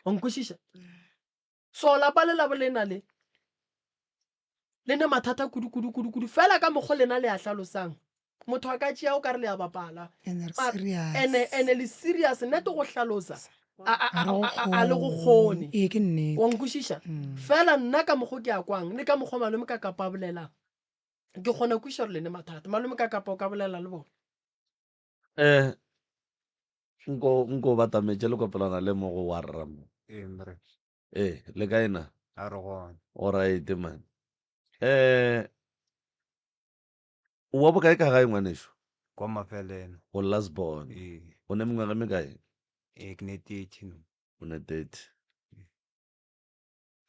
O nkwešiša? So lapa le labo lena le le ne mathata kudu kudu kudu kudu fela ka mokgo lena le a hlalosang motho a ka tšea o ka re le a bapala ene ene le serious nete go hlalosa a le go kgone ee ke nnete wa nkwešiša mm. fela nna ka mokgo ke a kwang le ka mokgwa malome ka kapa a bolelang ke kgona kwešiša gore le ne mathata malome ka kapa o ka bolela le bona um nko nko batametše le kopelana le mo go warra mo ee mre Ee, le kae na? A re gona. Alright man. Eh, o wa bokae ka gae ngwanešu? Kwa mafelelo. O last born. Ee. O ne mengwaga e mekae? Ee, ke ne 30 no. O ne 30.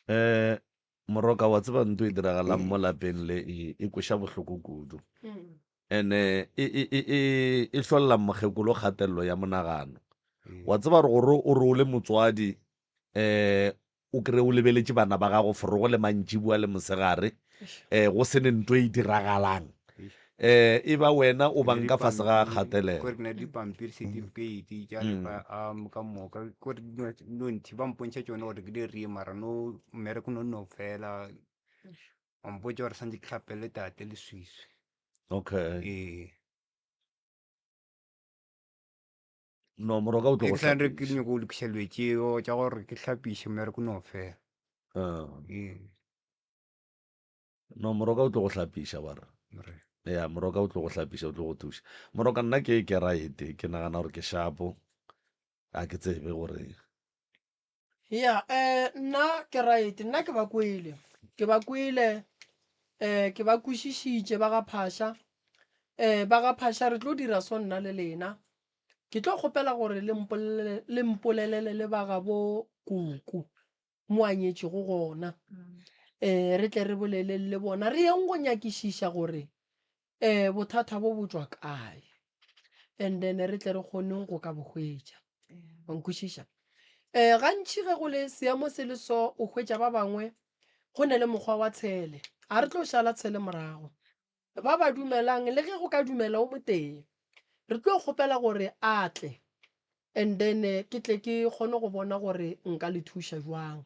Eh, Moroka wa tseba nto e diragalang mo lapeng le e, e kweša bohloko kudu. Ene e, e, e, e, e hlolla mokgekolo kgatelelo ya monagano. Wa tseba gore gore o re o le motswadi um o kry o lebeletše bana ba gago forogo le mantšiboa le mosegare um go se ne nto e diragalang um e ba wena o bang ka fase ga kgatelelo. Kore ke na le dipampiri certificate tša lefa um ka moka kore no nthe ba mpontšha tšone gore ke di reye mara no mmereko no no fela wa mpotša gore santse ke hlapele tate leswiswi. Okay. Ee. No, moroka o tlo go Ke tla re ke hlapiša. nyako go lokiša dilo tšeo tša gore ke hlapiše mmereko no fela. Ah. Ee. No, moroka o tlo go hlapiša wa re. Re. Ya, moroka o tlo go hlapiša, o tlo go thuša. Moroka nna ke ke right, ke nagana gore ke shapo. A ke tsebe gore Ya, eh, nna ke right, nna ke ba kwele. Ke ba kwele, eh, ke ba kwešišitše ba ga Phasha. Eh, ba ga Phasha re tlo dira so nna le lena. Ke tlo kgopela gore le mpolelele, le mpolelele le ba gabo kuku mo a nyetšego gona. Eh, re tle re boleleng le bona, re yeng go nyakišiša gore eh bothata bo bo tšwa kae and then re tle re kgoneng go ka bo hwetša. Wa nkwešiša? Um gantši ge go le seemo se le so o hwetša ba bangwe go ne le mokgwa wa tshele. A re tlo šala tshele morago. Ba ba dumelang le ge go ka dumela o motee, re tlo kgopela gore a tle and then ke tle ke kgone go bona gore nka le thuša jwang.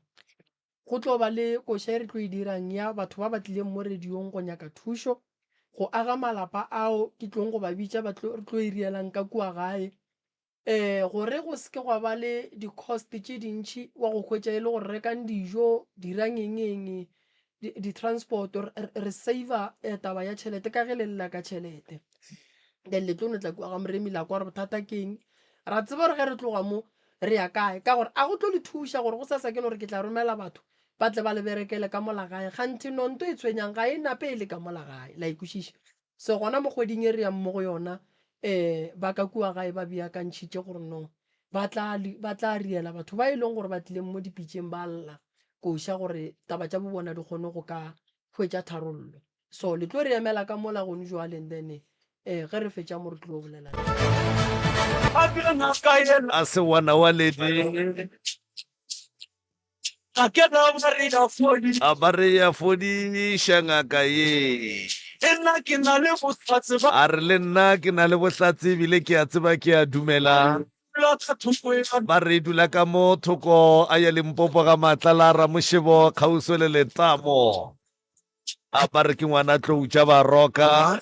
Go tlo ba le koša e re tlo e dirang ya batho ba ba tlileng mo radiong go nyaka thušo go aga malapa ao ke tlong go ba bitša ba tlo re tlo e rielang ka kua gae. Um gore go se ke gwa ba le di-cost tše dintši wa go hwetša e le gore rekang dijo, dirang eng eng. Di-transport re saver taba ya tšhelete ka ge le lla ka tšhelete. Then le tlo no tla kua ga Moremi la kwa gore bothata ke eng. Ra tseba gore ge re tloga mo re ya kae, ka gore a go tlo le thuša gore gosasa ke no re ke tla romela batho ba tle ba le berekele ka mola gae, kganthe nonto e tshwenyang ga e nape e le ka mola gae. La e kwešiša? So gona mo kgweding e re yang mo go yona um ba ka kua gae ba beakantšhitše gore no ba tla ba tla riela batho ba e leng gore ba tlileng mo dipitšeng ba lla koša gore taba tša bo bona di kgone go ka hwetša tharollo. So le tlo re emela ka mola gone jwale and then um ge re fetša mo re tlo bolela. A se wana wa ledi. A ba re ya fodiša ngaka ye. A re le nna ke na le bohlatse ebile ke a tseba ke a dumela. Ba re e dula ka mo thoko a ya Limpopo ga Matlala Ramošebo kgauswi le Letamo. A ba re ke ngwana tlou tša Baroka.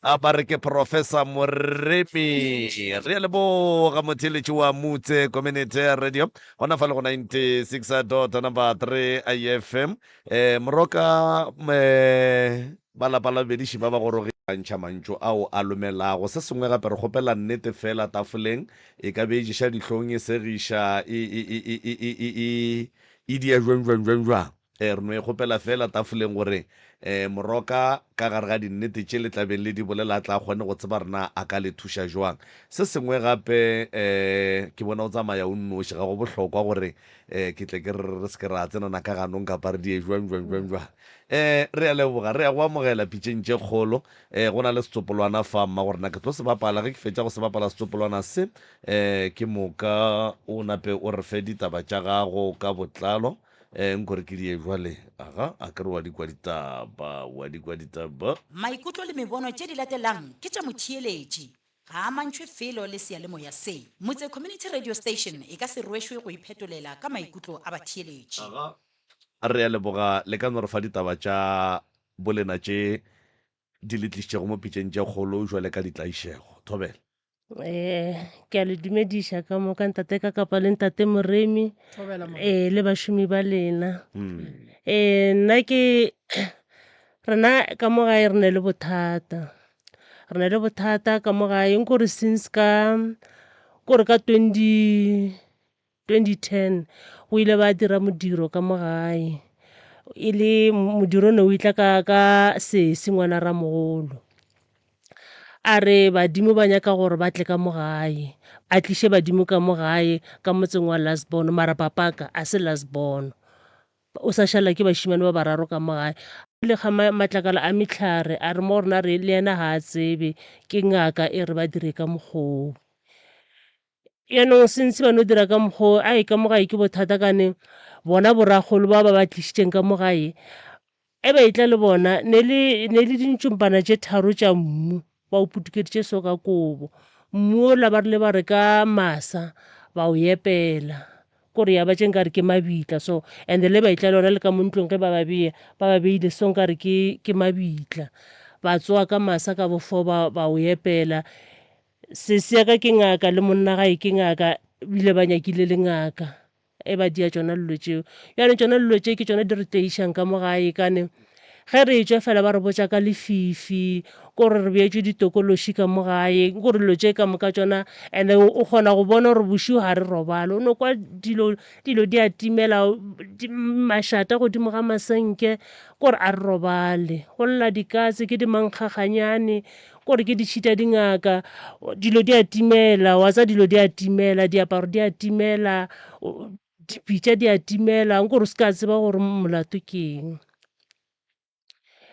A ba re ke Professor Moremi. Re a leboga motheeletši wa Mutse Community Radio gona fa le go 96 dot number 3 IFM. Eh, Moroka eh, ba lapa la bediši ba ba gorogi ntšha mantšu ao a lomelago. Se sengwe gape re kgopela nnete fela tafoleng e ka be e ješa dihlong e segiša e e e e e e e e dia jwang jwang jwang jwang. Re no e kgopela feela tafoleng gore Moroka ka gare ga dinnete tše le tla beng le di bolela a tla kgone go tseba rena a ka le thuša jwang. Se sengwe gape, ke bona o tsamaya o nnoši, ga go bohlokwa gore ke tle ke re re se ke ra tsenana ka ganong kapa re die jwang jwang jwang jwang. Re a leboga, re a go amogela pitšeng tše kgolo. Go na le setsopolwana fa mma gore na ke tlo se bapala, ge ke fetša go se bapala setsopolwana se, ke moka o nape o re fe ditaba tša gago ka botlalo. Eh, nko re ke die jwale. Aga, a ke re wa di kwa ditaba, wa di kwa ditaba. Maikutlo le mebono tše di latelang ke tša motheeletši. Ga a amantšhwe felo le seyalemoya se. Motse Community Radio Station e ka se rwešwe go iphetolela ka maikutlo a batheeletši. Aga, re a leboga le ka no re fa ditaba tša bolena tše di le tlišitšego mo pitšeng tše kgolo jwale ka ditlaišego. Thobela. Eh, ke a le dumediša ka moka ntate ka kapa le ntate Moremi Thobela mama. eh le bašomi ba lena. Eh nna ke rena ka mo gae re ne le bothata. Re ne le bothata ka mo gae nkore since ka kore ka 20 2010 go ile ba dira modiro ka mo gae e le modiro ne o itla ka ka sesi ngwana ramogolo a re badimo ba nyaka gore ba tle ka mo gae a tliše badimo ka mo gae ka motseng wa lastborn mara papaka a se lastborn o sa šala ke bašemane ba bararo ka mo gae le ga matlakala a mehlare a re mo rena re le yena ga a tsebe ke ngaka e re ba dire ka mokgoo Jaanong since ba no dira ka mokgwa o, ai ka mo gae ke bothata kane bona borakgolo ba ba ba tlišitšeng ka mo gae, e ba etla le bona ne le ne le dintšompana tše tharo tša mmu ba o putukeditše so ka kobo. Mmu ola ba rile ba re ka masa ba o epela, kore ya ba tše nkare ke mabitla so and le ba etla le ona le ka mo ntlong ge ba ba bea ba ba beile so nkare ke ke mabitla. Ba tsoga ka masa ka bo four ba ba o epela. Sesi ya ka ke ngaka le monna gae ke ngaka bile ba nyakile le ngaka e ba dia tšona dilo tšeo. Bjale tšona dilo tše ke tšona di re tlaišang ka mo gae kane ge re etšwa fela ba re botša ka lefifi kore re beetšwe ditokološi ka mo gae kore dilo tše ka moka tšona and-e o kgona go bona gore bošego ga re robale o no kwa dilo dilo di a timela mašata godimo ga masenke kore a re robale go lla dikatse ke dimankgaganyane Kore ke ditšhita dingaka, dilo di a timela, wa tsa dilo di a timela, diaparo di a timela, dipitša di a timela, nkore o se ka tseba gore molato ke eng.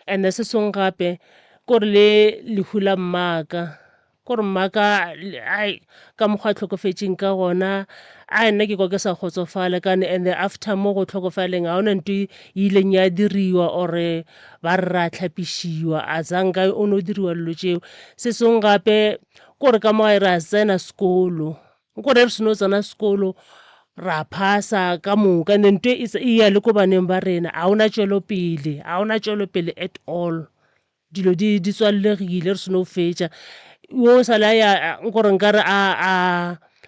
And-e se sengwe gape kore le lehu la mmaka, kore mmaka ai ka mokgwa a hlokofetšeng ka gona, ai nna ke kwa ke sa kgotsofala kane and after mo go hlokofaleng ga gona ntho e ileng ya diriwa or-e ba re ra hlapišiwa a zanka o no diriwa dilo tšeo. Se sengwe gape kore ka mo gae ra tsena sekolo, kore re seno tsena sekolo ra phasa ka moka and then ntho e e ya le ko baneng ba rena ga gona tšwelopele, ga gona tšwelopele at all. Dilo di di tswallegile re seno fetša. Yo sa le a ya nkore nkare a a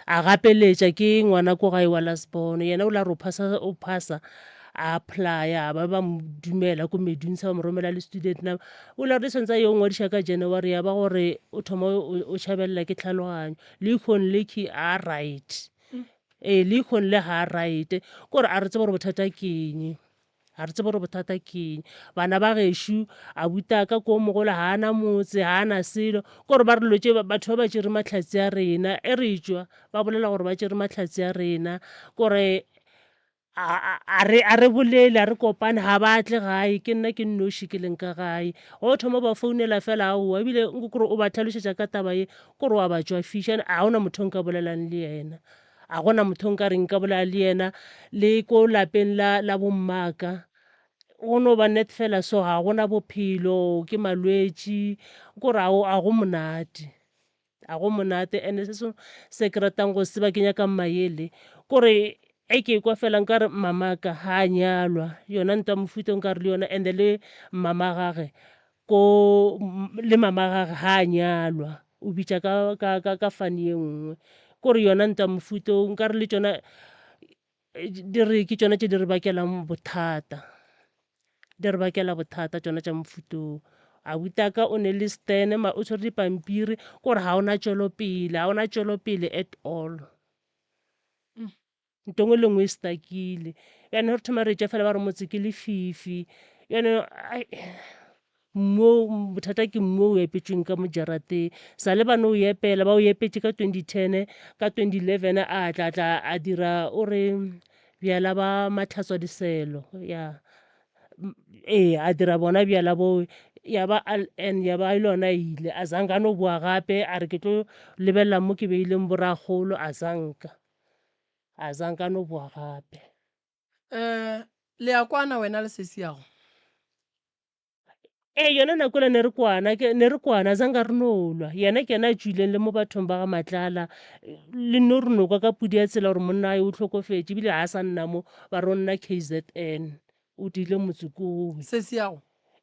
a gapeletša ke ngwana ko gae wa last born yena o la re o phasa o phasa. A applya ba ba mo dumela ko Medunsa ba mo romela le student number. O ile a re swantse a yo ngwadiša ka January ya ba gore o thoma o tšhabelela ke tlhaloganyo. Lekhon le ke a right. Ee lekhon le ga a right. Kore a re tsebe gore bothata ke eng. Ga re tsebe gore bothata ke eng. Bana ba gešo abutaka ko mogolo ga a na motse ga a na selo. Kore ba re dilo tše batho ba ba tšere mahlatse a rena. E re tšwa ba bolela gore ba tšere mahlatse a rena. Kore A re, a re bolele, a re kopane, ga ba tle gae, ke nna ke nnoši ke leng ka gae. Ge o thoma o ba founela fela, aowa, ebile nko kore o ba hlalošetša ka taba ye, kore wa ba tšwafiša, ga gona motho o nka bolelang le yena. Ga gona motho o nka reng nka bolela le yena, le ko lapeng la, la bommaka, go no ba net fela so, ga gona bophelo, ke malwetši, kore ga go monate. A go monate and se sengwe se ke ratang go se tseba ke nyaka maele kore e ke kwa fela nkare mamaka ha a nyalwa yona ntwa mofuta nkare le yona and le mama gage ko le mama gage ha a nyalwa o bitša ka ka ka ka fane ye nngwe kore yona ntwa mofuta nkare le tšona di re ke tšona tše di re bakelang bothata. Di re bakela bothata tšona tša mofuta wo. Abutaka o ne le stene ma o tshwere dipampiri kore ga ona tšwelopele, ga ona tšwelopele at all. Nto nngwe le nngwe e stuckile. Bjale re thoma re tša fela ba re motse ke lefifi. Bjale ai mmu o bothata ke mmu o epetšweng ka mo jarateng. Sa le ba no o epela, ba o epetše ka 2010, ka 2011 a tla tla a dira o re bjala ba matlhatswa diselo ya ee a dira bona bjala bo ya ba and ya ba lona ile a zanka a no boa gape a re ke tlo lebelela mo ke beileng borakgolo a zanka a zanka a no boa gape. Um le ya kwana wena le sesi yago? Ee, yona nako ela ne re kwana, ke ne re kwana, zanka re no lwa. Yena ke yena a tšwileng le mo bathong ba ga Matlala. Le nno re no kwa ka pudi ya tsela gore monna o hlokofetše, ebile ga a sa nna mo, ba re o nna KZN. O diile motse koo. Sesi yago?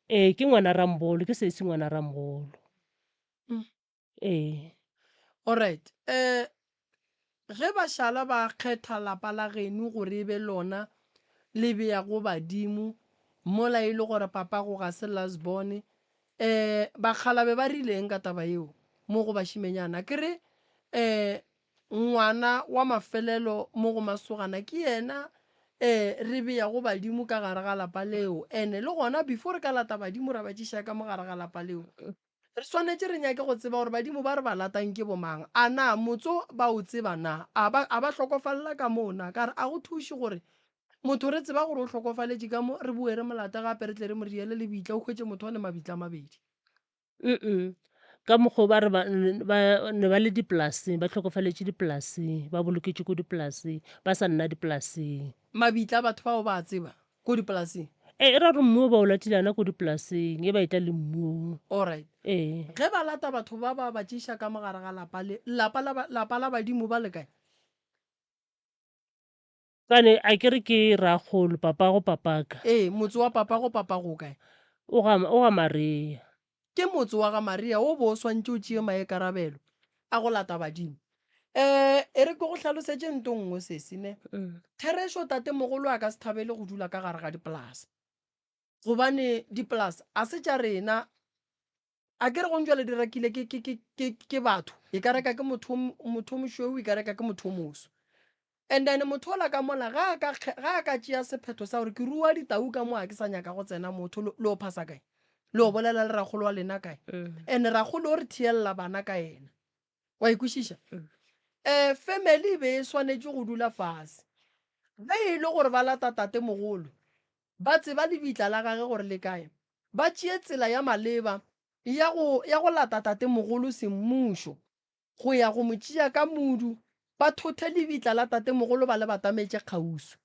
Ee, ke ngwana Rambolo, ke sesi ngwana Rambolo. Ee. Alright. Eh, ge ba šala ba kgetha lapa la geno gore e be lona le beago badimo mola e le gore papago ga se last born, eh, bakgalabe ba rile eng ka taba yeo mo go bašimenyana? Ke re, eh, ngwana wa mafelelo mo go masogana ke yena eh re beago badimo ka gare ga lapa leo. Ene le gona before re ka lata badimo ra ba tšiša ka mo gare ga lapa leo, Re swanetše re nyake go tseba gore badimo ba re ba latang ke bomang. A na motso ba o tseba na? A ba, a ba hlokofalela ka moo na? Ka re, a go thuše gore motho re tseba gore o hlokofaletše ka mo, re boe re mo late gape re tle re mo riele lebitla, o hwetše motho a ne mabitla a mabedi. Mm-mm. Ka mokgwa o ba re ba, ba ne ba le dipolaseng, ba hlokofaletše dipolaseng, ba boloketšwe ko dipolaseng, ba sa nna dipolaseng. Mabitla a batho bao ba a tseba? Ko dipolaseng? Ee, e ra gore mmu o ba o latile gona ko dipolaseng, e ba etla le mmu o. Alright. Ee. Ge ba lata batho ba ba ba tšiša ka mo gare ga lapa le, lapa la, lapa la badimo ba le kae? Kane a ke re ke rakgolo, papago papaka. Ee, motse wa papago papago o kae? O ga, o ga Maria. Ke motse wa ga Maria o bo o swantše o tšee maikarabelo a go lata badimo. Um e re ke go hlalosetše nto nngwe sesi ne. Therešo tatemogolo a ka se thabele go dula ka gare ga dipolasa gobane dipolasa a se tša rena. A ke re gong jwale di rekile ke, ke, ke, ke, ke batho. E ka reka ke motho, motho o mošweu, e ka reka ke motho o moso. And then motho ola ka mola ga a ka, ga a ka tšea sephetho sa gore ke rua ditau ka mo a ke sa nyaka go tsena motho, lo, lo phasa kae? Lo bolela le rakgolo wa lena kae? And rakgolo o re theelela bana ka yena. Wa e kwešiša? Um family e be e swanetše go dula fase. Ge e le gore ba lata tatemogolo, ba tseba lebitla la gage gore le kae, ba tšee tsela ya maleba ya go, ya go lata tatemogolo semmušo, go ya go mo tšea ka modu, ba thothe lebitla la tatemogolo ba le batametše kgauswi.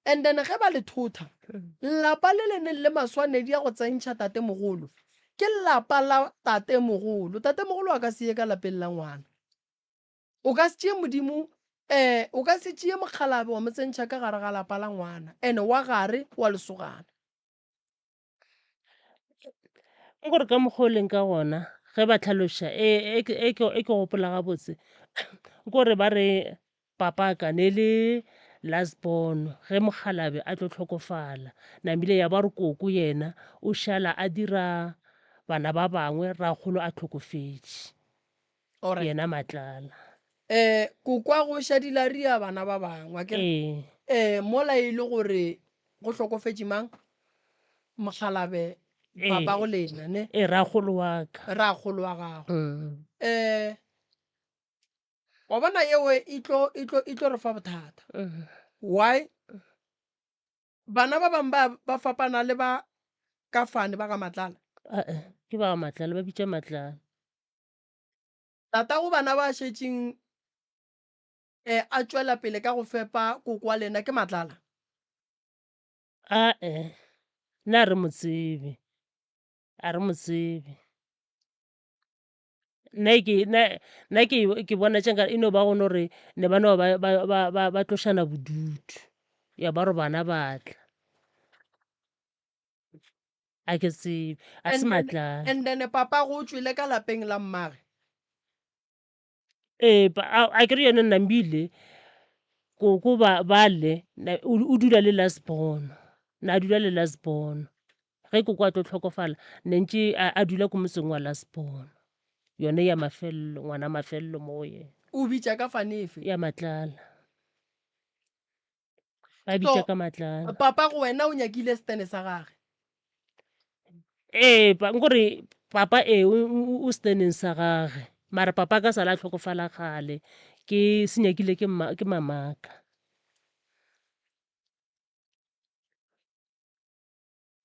And then ge ba le thotha, lapa le le neng le maswanedi a go tsentšha tatemogolo, ke lapa la tatemogolo. Tatemogolo a ka se ye ka lapeng la ngwana. O ka se tšee Modimo, eh, o ka se tšee mokgalabe wa mo tsentšha ka gare ga lapa la ngwana, and wa gare wa lesogana. Ke gore ka mokgwa o leng ka gona ge ba hlaloša e, e, e, e ke gopola gabotse ke gore ba re papaka ne le Last born ge mokgalabje a tlo hlokofala namile ya ba re koko yena o šala a dira bana ba bangwe rakgolo a hlokofetše Alright. yena Matlala. Eh koko a go šadila ria bana ba bangwe akere? Ee. Eh mola e le gore go hlokofetše mang? Mokgalabje Ee. papa go lena ne? Ee rakgolo wa ka. Rakgolo wa gago. Eh Wa bona yeo e tlo e tlo e tlo re fa bothata. Why? Bana ba bangwe ba ba fapana le ba ka fane ba ga Matlala. Ae, ke ba ga Matlala, ba bitša Matlala. Tatago bana ba šetšeng eh, a tšwela pele ka go fepa koko wa lena ke Matlala. Ae, nna a re mo tsebe, a re mo tsebe. Nna ke nna nna ke ke bona tše nka e no ba go no re ne ba no ba ba ba ba ba tlošana bodutu ya ba re bana ba tla. A ke tsebe a se And then, matlala. and then papa go tšwele ka lapeng la mmage. Ee, a ke re yone nambile koko ba bale o dula le last born, na dula le last born. Ge koko a tlo hlokofala ne ntše a dula ko motseng wa last born, yone ya mafelelo, ngwana mafelelo mo go yena. O bitša ka fane efe? Ya Matlala. Ba bitša ka Matlala. Papa go wena o nyakile stene sa gage? Ee, nkore papa ee o steneng sa gage, mara papa ka sala a hlokofala kgale, ke se nyakile ke mma, ke mamaka.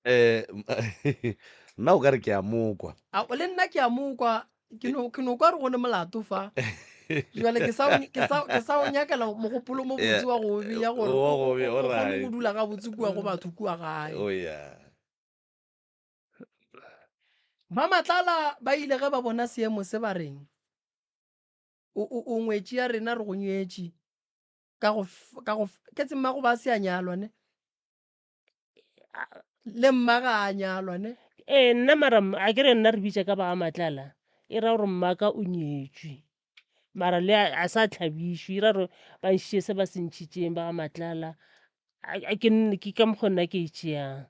Eh, nna o ka re ke a mokwa. A le nna ke a mokwa, ke no ke no kwa re go ne molato fa. Jwale ke sa ke sa ke sa o nyakela mogopolo mo botse wa go bea gore Wa go bea, o kgone alright. go dula gabotse kua go batho kua gae. Oh yeah. Ba Matlala ba ile ge ba bona seemo se ba reng, o o o ngwetši ya rena re go nyetše ka go ka go ke tse mmago ba se a nyalwa ne. Le mma ga a nyalwa ne? Ee, nna mara a ke re nna re bitša ka ba ga Matlala, e ra gore mmaka o nyetšwe. Mara le a sa hlabišwe, e ra gore ba ntšhitše se ba se ntšhitšeng ba ga Matlala. Ke ke ka mokgo nna ke e tšeang.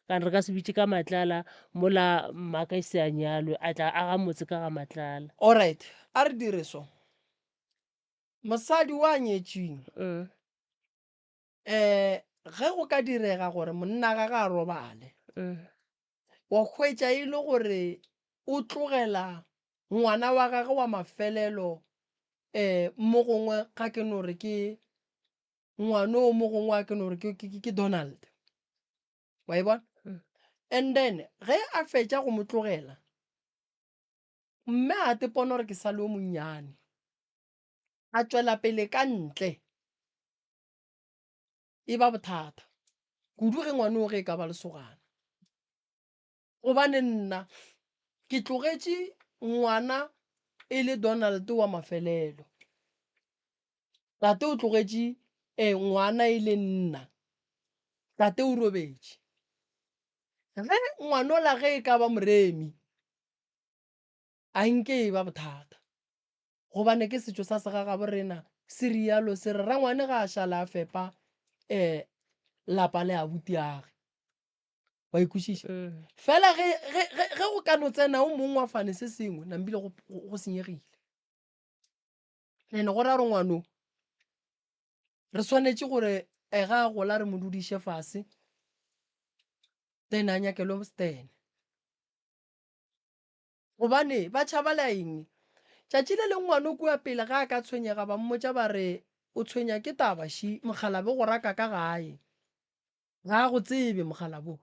Kana re ka se bitše ka Matlala mola mmaka e se a nyalwe, a tla aga motse ka ga Matlala. Alright, a re dire so. Mosadi wa nyetšweng. Um ge go ka direga gore monna gage a robale, wa hwetša e le gore o tlogela ngwana wa gagwe wa mafelelo um mo gongwe ga ke no re ke ngwana o mo gongwe a ke no re ke Donald, wa e bona? And then ge a fetša go mo tlogela, mme a tepona gore ke sa le o monnyane, a tšwela pele ka ntle. E ba bothata kudu ge ngwana o ge e ka ba lesogana. Gobane nna ke tlogetše ngwana e le Donald wa mafelelo. Tate o tlogetše eh, ngwana e le nna. Tate o robetše. Ge ngwanola ge e ka ba moremi, a nke e ba bothata. Gobane ke setšo sa segagabo rena se rialo se re rangwane ga a šala a fepa um lapa le abutiage. Wa ikwešiša? Fela ge, ge, ge, ge go ka no tsena o mongwe wa fane se sengwe, nambile go, go, go senyegile. Ene go ra gore ngwano re swanetše gore eh, ga a gola re mo dudiše fase, then a nyakelwe stene. Gobane ba tšhabala eng? Tšatši le lengwe ngwano kua pele ga a ka tshwenyega ba mmotša ba re, O tshwenya ke taba ši, mokgalabje go raka ka gae. Ga a go tsebe mokgalabje o.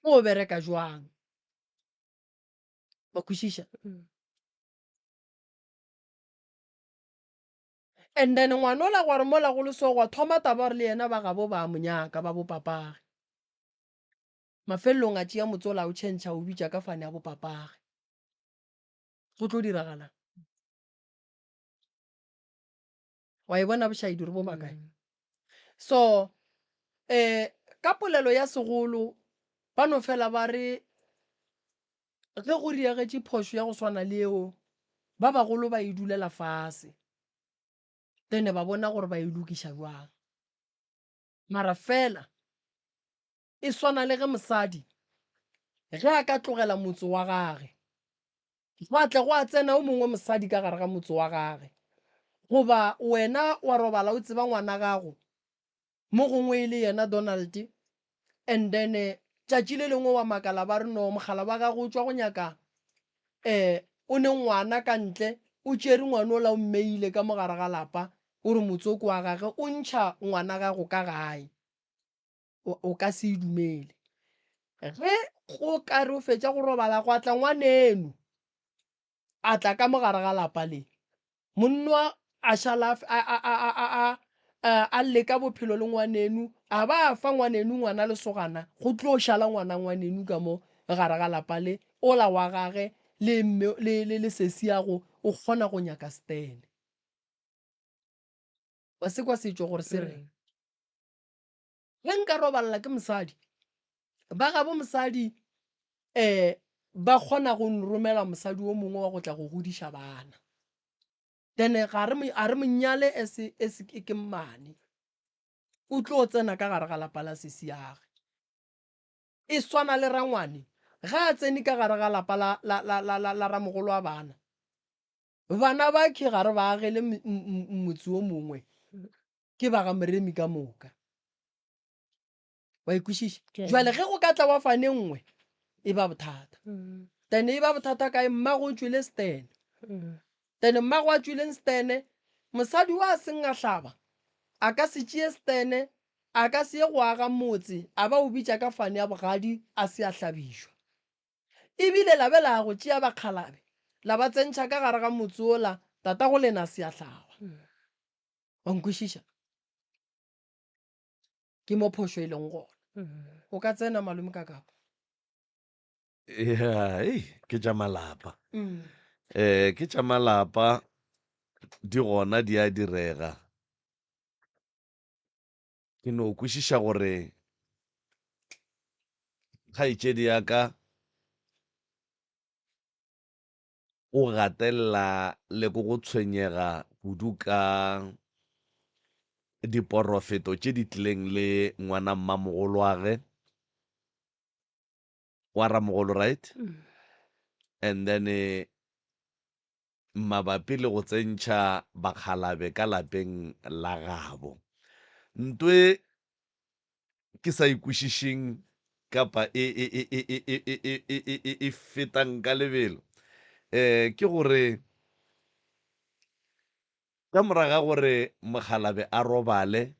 O bereka jwang? Wa kwešiša? And then ngwanola gwa re mola go le so gwa thoma taba gore le yena ba gabo ba mo nyaka ba bo papage. Mafelelong a tšea motse ola a o tšhentšha a o bitša ka fane ya bopapage. Go tlo diragalang? Wa e bona bošaedi gore bo bakae? So um ka polelo ya segolo ba no fela ba re ge go diegetše phošo ya go swana le yeo, ba bagolo ba e dulela fase. Then ba bona gore ba e lokiša bjang. Mara fela e swana le ge mosadi ge a ka tlogela motse wa gage, gwa tle gwa tsena o mongwe mosadi ka gare ga motse wa gage, goba wena wa robala o tseba ngwana gago mo gongwe e le yena Donald, and then tšatši le lengwe wa makala ba re no mogala wa gago o tšwa go nyaka um o ne ngwana ka ntle, o tšere ngwana ola o mmeile ka mo gare ga lapa, o re motsoko wa gage o ntšha ngwana gago ka gae, o, o ka se e dumele. Ge go ka re o fetša go robala gwa tla ngwaneno a tla ka mo gare ga lapa le, monna a šala a, a, a, a, a, a, a leka bophelo le ngwaneno, a ba a fa ngwaneno ngwana lesogana, go tlo šala ngwana ngwaneno ka mo gare ga lapa le, ola wa gage le mme, le, le, le sesiago o kgona go nyaka stene. Wa se kwa setšo gore se reng? Ge nka robalela ke mosadi, ba gabo mosadi um ba kgona go nromela mosadi o mongwe wa go tla go godiša bana. Then ga re a re mo nyale as as ke mmane. O tlo tsena ka gare ga lapa la sesiage. E swana le rangwane ga a tsene ka gare ga lapa la la la la la ramogolo wa bana. Bana ba khe ga re ba agele motse o mongwe, ke ba ga Moremi ka moka. Wa e kwešiša? Jwale ge go ka tla wa fane nngwe, e ba bothata. Tene e ba bothata kae? Mmago o tšwele stene. Tene mmago a tšwileng stene, mosadi wa seng a hlaba, a ka se tšee stene, a ka se ye go aga motse, a ba o bitša ka fane ya bogadi a se a hlabišwa. E bile la be la go tšea bakgalabe, la ba tsentšha ka gare ga motse wola tatago lena a se a hlaba. Wa nkwešiša? Ke mo phošo e leng gona. O ka tsena malome ka kapo. Ya, ei, ke tša malapa. Um ke tša malapa, di gona di a direga. Ke no kwešiša gore kgaetšedi ya ka o gatelela le ko go tshwenyega kudu ka diporofeto tše di tlileng le ngwana mmamogolwage wa ramogolo, right? And then mabapi le go tsentšha bakgalabe ka lapeng la gabo. Nto e ke sa e kwešišeng kapa e, e, e, e, e, e, e, e, e, e, e, e fetang ka lebelo um ke gore ka morago ga gore mokgalabe a robale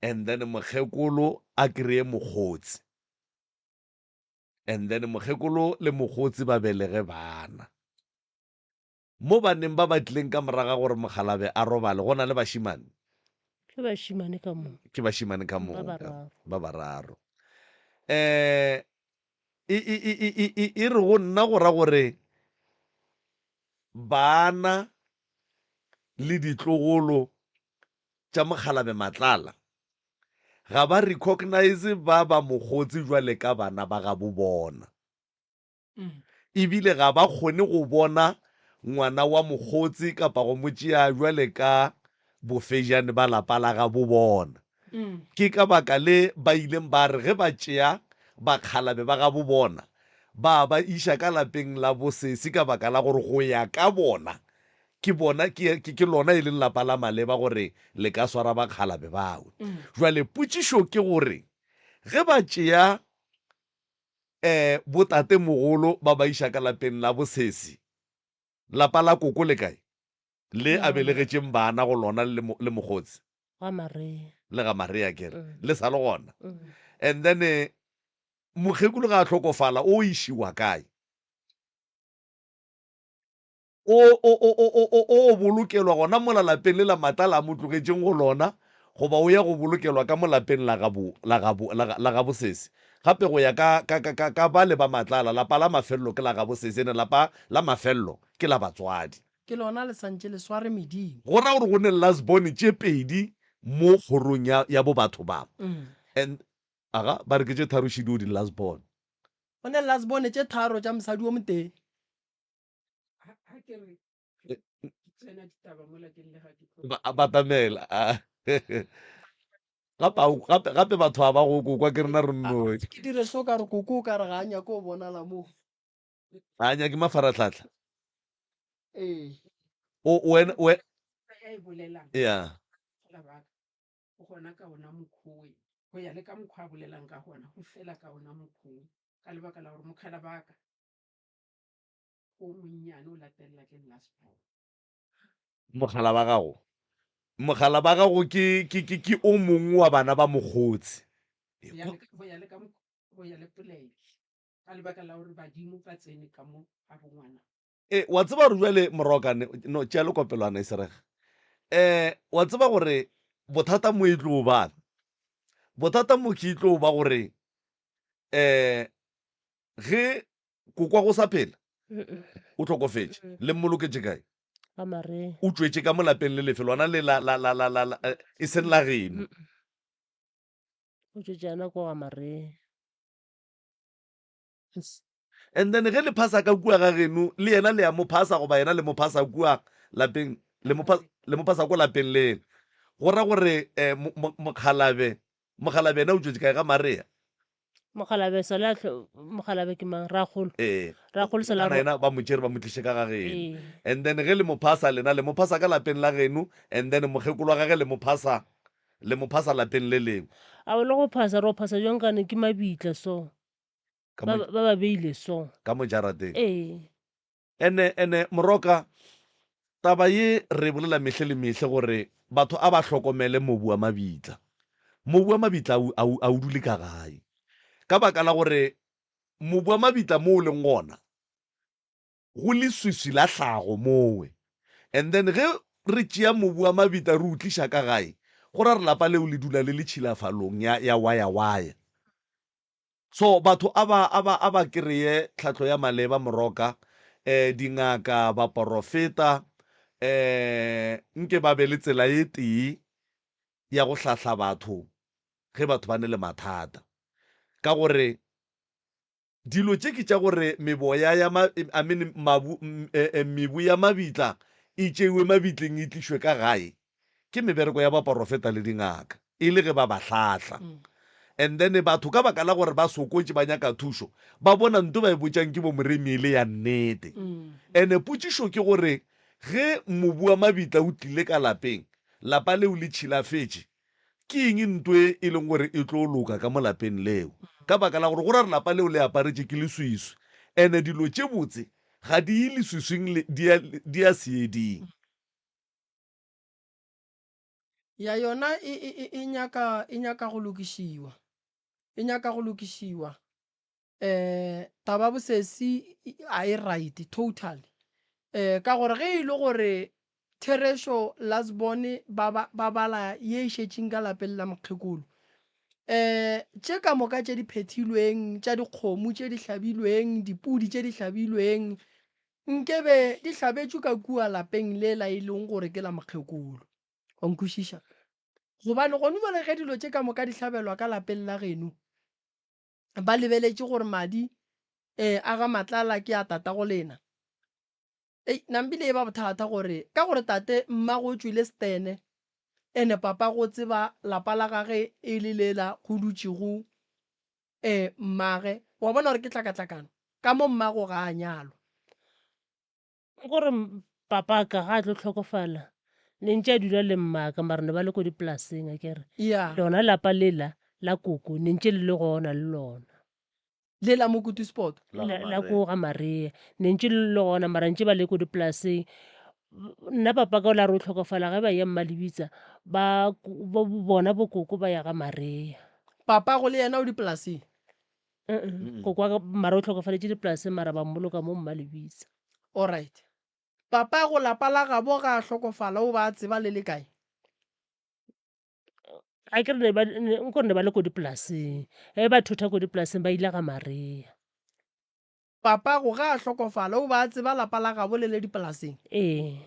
and then mokgekolo a kry-e mokgotsi And then mokgekolo le mokgotsi ba belege bana. Mo baneng ba ba tlileng ka morago ga gore mokgalabe a robale, go na le bašemane? Ke bašemane ka moka. Ke bašemane ka Ba moka. bararo. Ba bararo. Eh, e, e, e, e, e, e, e re go nna go ra gore bana le ditlogolo tša mokgalabe Matlala ga ba recognise ba ba mokgotsi jwale ka bana ba gabo bona. Ebile ga ba kgone go bona ngwana wa mokgotsi kapa go mo tšea jwale ka bofejane ba lapa la gabo bona. Ke ka baka le ba ileng ba re ge ba tšea bakgalabe ba gabo bona, ba ba iša ka lapeng la bosesi ka baka la gore go ya ka bona Ke bona, ke, ke, ke lona e leng lapa la maleba gore le ka swara bakgalabe bao. Jwale potšišo ke gore, ge ba tšea um botatemogolo ba ba iša ka lapeng la bosesi, lapa la koko le kae? Le a belegetšeng bana go lona le, le mokgotsi? Ga Maria. Le ga Maria ke re, le sa le gona. And then mokgekolo ge a hlokofala o išiwa kae? O, o, o, o, o, o, o bolokelwa gona mola lapeng le la Matlala a mo tlogetšeng go lona, goba o ya go bolokelwa ka mo lapeng la gabo, la gabo, la, la gabo sesi. Gape go ya ka, ka, ka, ka, ka bale ba Matlala, lapa la mafello ke la gabo sesi, ene lapa la mafello ke la batswadi. Ke lona le sa ntše le sware medimo. Go ra gore go ne last born tše pedi mo kgorong ya, ya bo batho ba. And, aga, ba re ke tše tharo šidio di last born. Go ne last born tše tharo tša mosadi o motee. Ba batamela. Gape gape gape batho ga ba go ko kwa ke rena re nnoši. Ke dire so ka re koko o ka re ga a nyake go bonala mo. Ga a nyake mafarahlahla. Ee. O wena we ya. O gona ka ona mokgowe go ya le ka mokgwa a bolelang ka gona go fela ka ona mokgowe ka lebaka la gore mokgala baka o monnyane o latelela ke last born. Mogala ba gago, mogala ba gago ke, ke, ke, ke o mongwe wa bana ba mokgotsi. Go ya le ka, go ya le ka, go ya le polelo, ka lebaka la gore badimo ba tsene ka mo ga bongwana. E, wa tseba gore bjale Morokane, no, tšea lekopelwana e serega. E, wa tseba gore bothata mo e tlo bang? Bothata mo ke e tlo ba gore, e, ge Kokwa go sa phela? O hlokofetše. Le mmoloketše kae? Ga Maria. O tšwetše ka mo lapeng le lefe? Lona le la, la, la, la, la, la, e seng la geno. O tšwetše yana ko ga Maria. And then ge le phasa ka kua ga geno, le yena le ya mo phasa goba yena le mo phasa kua lapeng, le mo phasa, le mo phasa ko lapeng lele. Go ra gore eh, mokgalabe, mokgalabe yena o tšwetše kae ga Maria? Mokgalabje sale a hlo mokgalabje ke mang rakgolo Ee. rakgolo sale a Kana ro yena ba mo tšere ba mo tliše ka ga geno. Ee. And then ge le mo phasa lena le mo phasa ka lapeng la geno and then mokgekolo wa gage le mo phasa le mo phasa lapeng le lengwe. A o le go phasa ro phasa jwang kane ke mabitla so Ka ba mo ba ba beile so. Ka mo jarateng. Ee. Ene, ene, Moroka, taba ye re e bolela mehle le mehle gore batho a ba hlokomele mobu wa mabitla. Mobu wa mabitla a o, a o, a o dule ka gae. Ka baka la gore mobu wa mabitla mo o leng gona, go leswiswi la hlago mowe. And then ge re tšea mobu wa mabitla re o tliša ka gae, go ra re lapa leo le dula le le tšhilafalong ya, ya waya-waya. So batho a ba, a ba, a ba kreye tlhahlo ya maleba, moroka, eh, dingaka, baporofeta, eh, nke ba be le tsela ye tee ya go hlahla batho ge batho ba ne le mathata. Ka gore dilo tše ke tša gore meboya ya ma, I mean, mabu, eh, eh, mebu ya mabitla e tšeiwe mabitleng e tlišwe ka gae, Ke mebereko ya baporofeta le dingaka, e le ge ba ba hlahla. And then batho ka baka la gore ba sokotše ba nyaka thušo, ba bona nto ba e botšang ke bo Moremi e le ya nnete. Ene potšišo ke gore ge mobu wa mabitla o tlile ka lapeng, lapa leo le tšhilafetše, ke eng nto e e leng gore e tlo loka ka mo lapeng leo? Ka baka la gore go ra gore lapa leo le aparetše ke leswiswi. Ene dilo tše botse ga di ye leswiswing di ya seeding. Ya yona e, e, e, e nyaka, e nyaka go lokišiwa. E nyaka go lokišiwa. Eh, taba bosesi a e right totally. Eh, ka gore ge e le gore therešo last born ba, ba, ba bala ye e šetšeng ka lapeng la mokgekolo. Eh, tše ka moka tše di phethilweng, tša dikgomo tše di hlabilweng, dipudi tše di hlabilweng, Nkebe di hlabetšwe ka kua lapeng lela e leng gore ke la mokgekolo. Wa nkwešiša? Gobane gona bjale ge dilo tše ka moka di hlabelwa ka lapeng la geno, ba lebeletše gore madi um a ga Matlala ke a tatago lena. Ei, nampile e ba bothata gore ka gore tate mmago o tšwile setene ene papago o tseba lapa la gage e le lela go dutšego Ee, mmage. Wa bona gore ke tlakatlakano? Ka mo mmago ga a nyalwa. Ke gore papaka ga a tlo hlokofala, ne ntše a dula le mmaka mara ne ba le ko dipolaseng akere. Ya. Lona lapa lela la koko ne ntše le le gona le lona. Le la mo Kutusport? La, la ko ga Maria. Ne ntše le le gona mara ntše ba le ko dipolaseng. Nna papaka o la re o hlokofala ge ba eya Mmalebitsa ba, bona bokoko ba ya ga Maria. Papago le yena o dipolaseng? Koko wa ka mara o hlokofaletše dipolaseng mara ba mmoloka mo Mmalebitsa. Alright. Papago lapa la gabo ga a hlokofala o ba a tseba le le kae? A ke re ne ba, nko re ne ba le ko dipolaseng. Ge ba thotha ko dipolaseng ba ile ga Maria. Papago ge a hlokofala o ba a tseba lapa la gabo le le dipolaseng? Ee.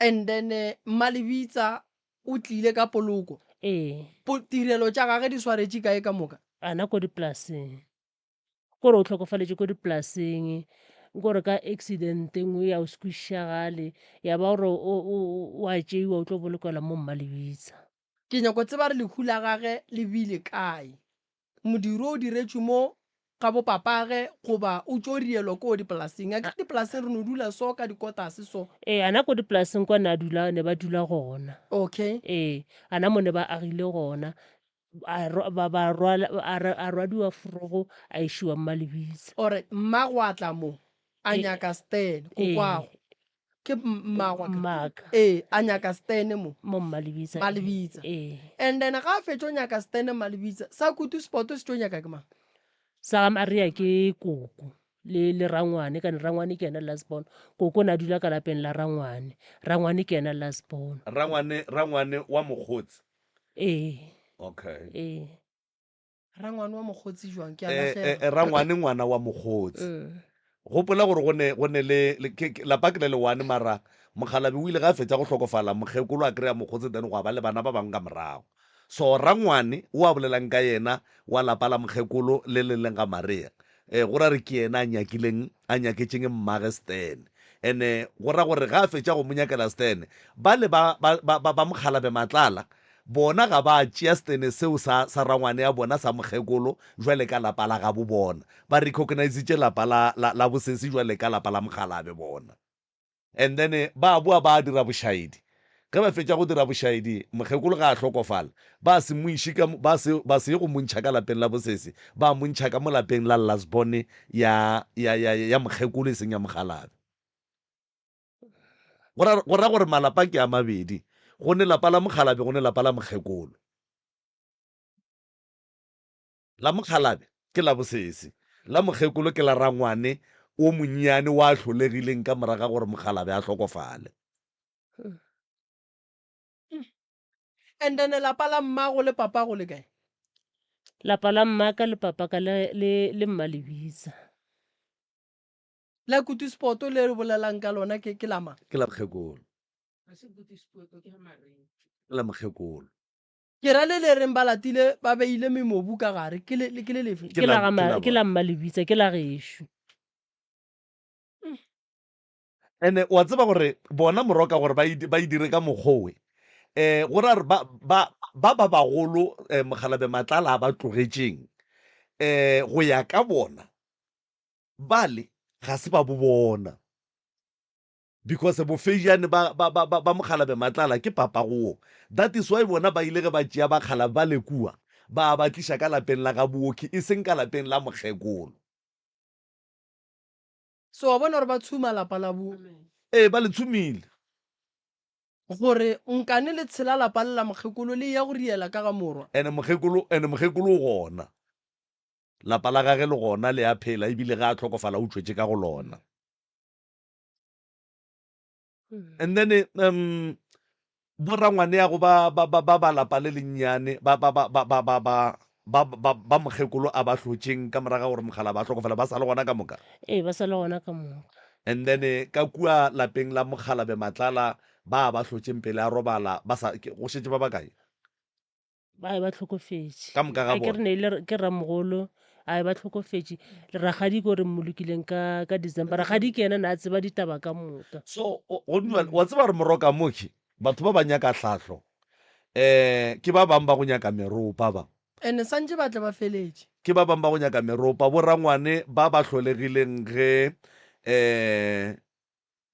And then Mmalebitsa o tlile ka poloko? Ee. Po, tirelo tša gage di swaretše kae ka moka? Gana ko dipolaseng. Kore o hlokofaletše ko dipolaseng. Nko re ka accident e nngwe ya o se kwešišagale, ya ba gore o, o, o a tšeiwa o tlo bolokelwa mo Mmalebitsa. Ke nyako tseba re lehu la gage le bile kae. Modiro o diretšwe mo ga bo papage goba o tšo rielwa ko dipolaseng? Akere dipolaseng re no dula so ka dikotase so. Ee, ana ko dipolaseng kwa ne a dula, ne ba dula gona. Okay. Ee, ana mo ne ba agile gona. A ba, ba rwala, a, a rwadiwa forogo a išiwa Mmalebitsa. Alright, mmago a tla mo, a nyaka Stan, kokwago. Ke mmagwa ke? Mmaka. Ee, a nyaka Stan mo. Mo Mmalebitsa. Mmalebitsa. Ee. And then ga a fetša o nyaka Stan Mmalebitsa, sa kutu spot se tšo nyaka ke mang? Sa ga Maria ke koko le le rangwane, kane rangwane ke yena last born. Koko o ne a dula ka lapeng la rangwane, rangwane ke yena last born. Rangwane, rangwane wa mokgotsi. Ee. Okay. Ee. Rangwane wa mokgotsi jwang? Ke a Eh, lahlega. eh, eh, rangwane ngwana wa mokgotsi. Mm. Gopola gore go ne go ne le, le ke, ke, lapa ke le le one mara mokgalabi o ile ga a fetša go hlokofala mokgekolo a kry-a mokgotsi then gwa ba le bana ba bangwe ka morago. So rangwane o a bolelang ka yena wa lapa la mokgekolo le le leng ga Maria eh, go ra re ke yena a nyakileng a nyaketšeng mmage Stan. Ene go ra gore ga a fetša go mo nyakela Stan bale ba, ba, ba, ba, ba mokgalabe Matlala Bona ga ba tšea setene seo sa, sa rangwane ya bona sa mokgekolo jwale ka lapa la gabo bona. Ba recognisitše lapa la, la, la bosesi jwale ka lapa la mokgalabe bona. And then ba boa ba dira bošaedi. Ge ba fetša go dira bošaedi, mokgekolo ge a hlokofala, ba se mo iše ka, ba se, ba se ye go mo ntšha ka lapeng la bosesi, ba mo ntšha ka mo lapeng la last born ya, ya, ya, ya mokgekolo e seng ya mokgalabe. Go ra, go ra gore malapa ke a mabedi. Go ne lapa la mokgalabe, go ne lapa la mokgekolo. La mokgalabe ke la bosese, la mokgekolo ke la rangwane o monnyane wa hlolegileng ka morago ga gore mokgalabe a hlokofale. And then lapa la mmago le papago le kae? Lapa la mmaka le papaka le, le, le mmalebitsa. La Kutuspoto le re bolelang ka lona ke, ke la mang? Ke la mokgekolo. Ga se Kutuspoto, ke ga Maria. Ke la mokgekolo. Ke ra le le reng ba latile ba beile memobu ka gare, ke le, ke le lefe? Ke la ga Ma, ke la Mmalebitsa, ke la gešo. Ene wa tseba gore bona moroka gore ba ba e dire ka mokgowe um go ra re ba ba ba ba bagolo um mokgalabe Matlala a ba tlogetšeng um go ya ka bona Bale ga se ba bo bona because bofejane ba, ba, ba, ba, ba mokgalabe Matlala ke papago wo. That is why bona ba ile ge ba tšea bakgalabe bale kua, ba ba tliša ka lapeng la ga Booki e seng ka lapeng la mokgekolo. So wa bona gore ba tshuma lapa la bo. Ee, ba le tshumile. Gore nkane le tshela lapa le la mokgekolo le eya go riela ka ga morwa. Ene mokgekolo, ene mokgekolo o gona. Lapa la gage le gona le a phela ebile ge a hlokofala o tšwetše ka go lona. And then um borangwaneago ba ba ba ba ba lapa le lennyane ba ba ba ba ba ba ba ba ba ba mokgekolo a ba hlotšeng ka morago ga gore mokgalabje a hlokofala ba sa le gona ka moka. Ee, ba sa le gona ka moka. And then ka kua lapeng la mokgalabje Matlala ba ba hlotšeng pele a robala ba sa go šetše ba bakae? Ba ba hlokofetše. Ka moka ga A ke re bona. ne e le ke ramogolo, a ba hlokofetše. Le rakgadi ke gore mmolokileng ka ka December. Rakgadi ke yena ne a tseba ditaba ka moka. So o go dula wa tseba gore moroka moki batho ba ba nyaka hlahlo um ke ba bang ba go nyaka meropa ba. Ene santše ba tle ba feletše. Ke ba bang ba go nyaka meropa bo rangwane ba ba hlolegileng ge um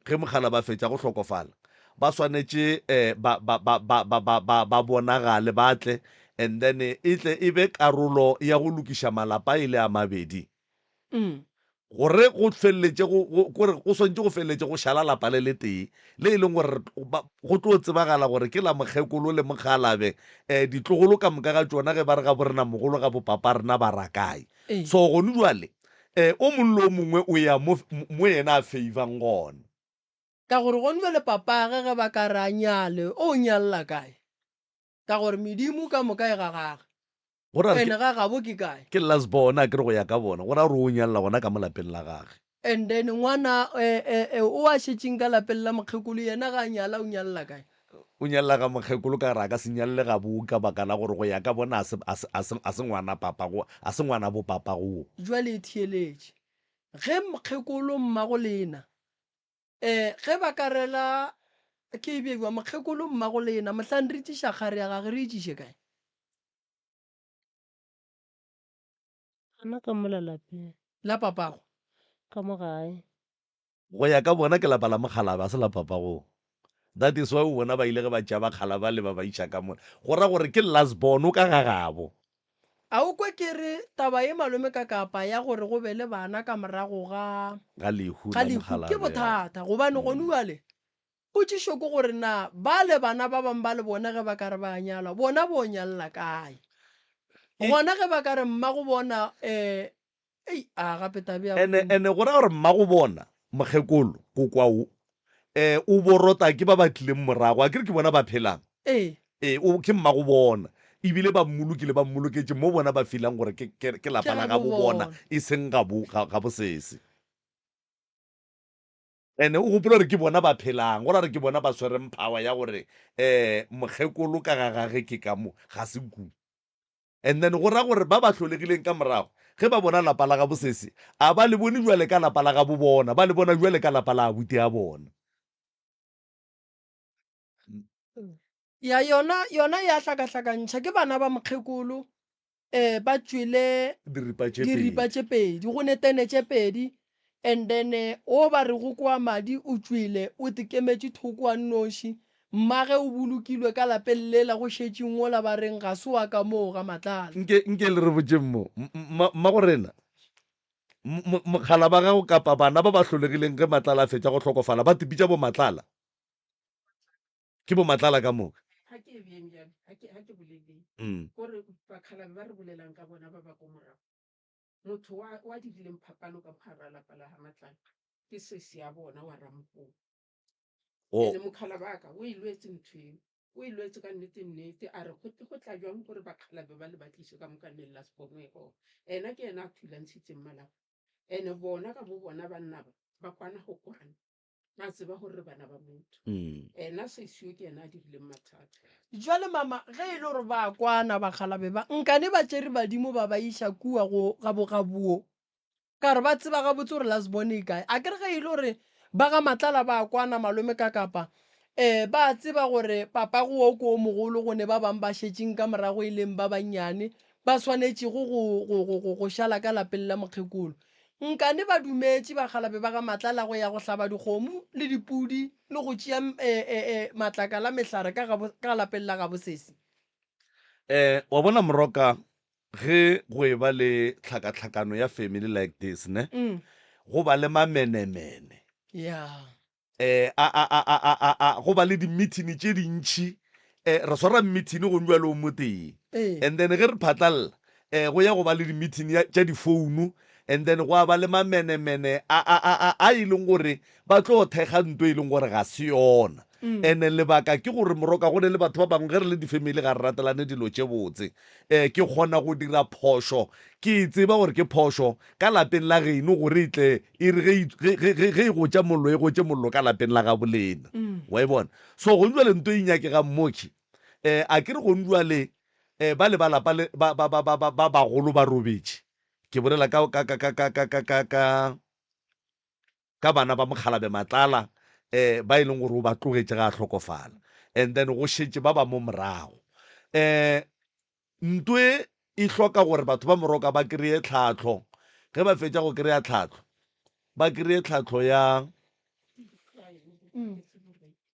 Ge mogala ba fetša go hlokofala, ba swanetše ba, ba, ba, ba, ba, ba, ba, ba bonagale, ba tle, and then e tle e be karolo ya go lokiša malapa e le a mabedi. Gore go feleletše go, go, kore go swanetše go feleletše go šala lapa le letee, le e leng gore ba, go tlo tsebagala gore ke la mokgekolo le mokgalabe, um ditlogolo ka moka ga tšona ge ba re ga borenamogolo ga bopapa rena ba ra kae. So gone jwale, Eh, o mongwe le o mongwe o ya mo, mo yena a favang gona. Ka gore gone bjale papage ge ba ka re a nyale, o nyalla kae? Ka gore medimo ka moka e ga gage. Go ra re Ene ga gabo ke kae? Ke last born a ke re go ya ka bona, go ra gore o nyalla gona ka mo lapeng la gage. And then ngwana eh, eh, eh, o a šetšeng ka lapeng la mokgekolo yena ga a nyala o nyalla kae? O nyalla ga mokgekolo ka gore a ka se nyalle gabo ka baka la gore go ya ka bona a se, a se, a se, a se ngwana papago, a se ngwana bo papago. Jwale e theeletše. Ge mokgekolo mmago lena, eh, ge ba ka rela ke e beiwa mokgekolo mmago lena, mohlang re tšiša kgare ya gage re e tšiše kae? Gona ka mola lapeng. La papago? Ka mo gae. Go ya ka bona ke lapa la mokgalabje, ga se la papago. That is why o bona ba ile ge ba tšea bakgalabje bale ba ba iša ka mola. Go ra gore ke last born, o ka ga gabo. A o kwe ke re taba ye malome ka kapa ya gore go be le bana ka morago ga Ga lehu ga la lehu ke mokgalabje, ya. bothata gobane gone bjale potšišo ke gore na bale bana ba bangwe ba le bona ge ba ka re ba a nyalwa bona bo nyalla kae? Gona ge ba ka re mmago bona um Ei, a gape tabe ya Ene, ene go ra gore mmago bona, mokgekolo, kokwa wo, eh, o borota ke ba ba tlileng morago, akere ke bona ba phelang? Ee. Ee, o, ke mmago bona. Ebile ba mmolokile, ba mmoloketše mo bona ba feelang gore ke, ke, ke lapa Ke la gabo gabo bona, bona. e seng gabo, ga, gabo sese. Ene o gopola gore ke bona ba phelang, go ra gore ke bona ba swereng power ya gore, eh, mokgekolo ka ga gage ke ka mo, ga se ku. And then go ra gore ba ba hlolegileng ka morago, ge ba bona lapa la gabo sesi, a ba le bone bjale ka lapa la gabo bona, ba le bona bjale ka lapa la abuti a bona. Ya yona, yona ya hlakahlakantšha ke bana ba mokgekolo, eh, ba tšwele Diripa tše diripa pedi. tše pedi, go ne tene tše pedi, and then wo ba rego ke wa madi o tšwele o tikemetše thoko a nnoši, Mmage o bolokilwe ka lapeng lela go šetšeng wola ba reng ga se wa ka moo ga Matlala. Nke, nke le re botšeng mo, mma, mmagorena, m, m, mokgala ba gago kapa bana ba ba hlolegileng ge Matlala a fetša go hlokofala, ba tipitša bo Matlala? Ke bo Matlala ka moka? Ga ke e bjeng bjale, ga ke, ga ke boleleng. Mm. Kore bakhalabe ba re bolelang ka bona ba ba ko morago, motho wa, wa dirileng phapano ka mogare a lapa la ga Matlala ke sesi ya bona wa Ramokolo. O. Ene mokgalabje wa ka o e lwetse ntho eo, o e lwetse ka nnete nnete. A re go, go tla jwang gore bakgalabje ba le ba tliše ka moka neng last born e gona. Ena ke yena a thulantshitseng malapa. Ene bona ka bo bona banna ba, ba kwana go kwana. Ba tseba gore re bana ba motho. Ena sesi yo ke yena a dirileng mathata. Jwale mama, ge e le gore ba kwana bakgalabje ba, nkane ba tšere badimo ba ba iša kua go gabo gabuo Ka re ba tseba gabotse gore last born e kae. Akere ge e le gore ba ga Matlala ba kwana malome ka kapa um ba tseba gore papago wo ke o mogolo go ne ba bang ba šetšeng ka morago e leng ba bannyane ba swanetšego go, go, go, go, go šala ka lapeng la mokgekolo. Nkane ba dumetše bakgalabe ba ga Matlala go ya go hlaba dikgomo le dipudi le go tšea um um matlakala mehlare ka gabo, ka lapeng la gabo sesi. Um wa bona Moroka, Ge go e ba le tlhakatlhakano ya family like this ne, go ba le mamenemene. Yeah. Eh, a, a, a, a, a, a, a, go ba le di-meeting tše dintši. Eh, re swara meeting go bjalo o motee. Ee. And then ge re phatlalla, eh, go ya go ba le di-meeting ya, tša difounu. And then gwa ba le mamenemene a, a, a, a, a e leng gore ba tlo thekga nto e leng gore ga se yona. And-e lebaka ke gore moroka go ne le batho ba bangwe ge re le di-family ga re ratelane dilo tše botse. Um ke kgona go dira phošo ke e tseba gore ke phošo ka lapeng la geno gore e tle e re ge ge, ge, ge, ge e gotša mollo e gotše mollo ka lapeng la gabo lena. Wa e bona? So gone jwale nto e nyakegang mo ke um a ke re gone jwale um ba le ba lapa le ba, ba, ba, ba, ba, ba bagolo ba robetše. Ke bolela ka, ka, ka, ka, ka, ka, ka, ka, ka ka bana ba Mokgalabe Matlala um ba e leng gore o ba tlogetše ga a hlokofala and then go šetše ba ba mo morago. Um nto e e hloka gore batho ba Moroka ba kry-e tlhahlo, ge ba fetša go kry-a tlhahlo, ba kry-e tlhahlo ya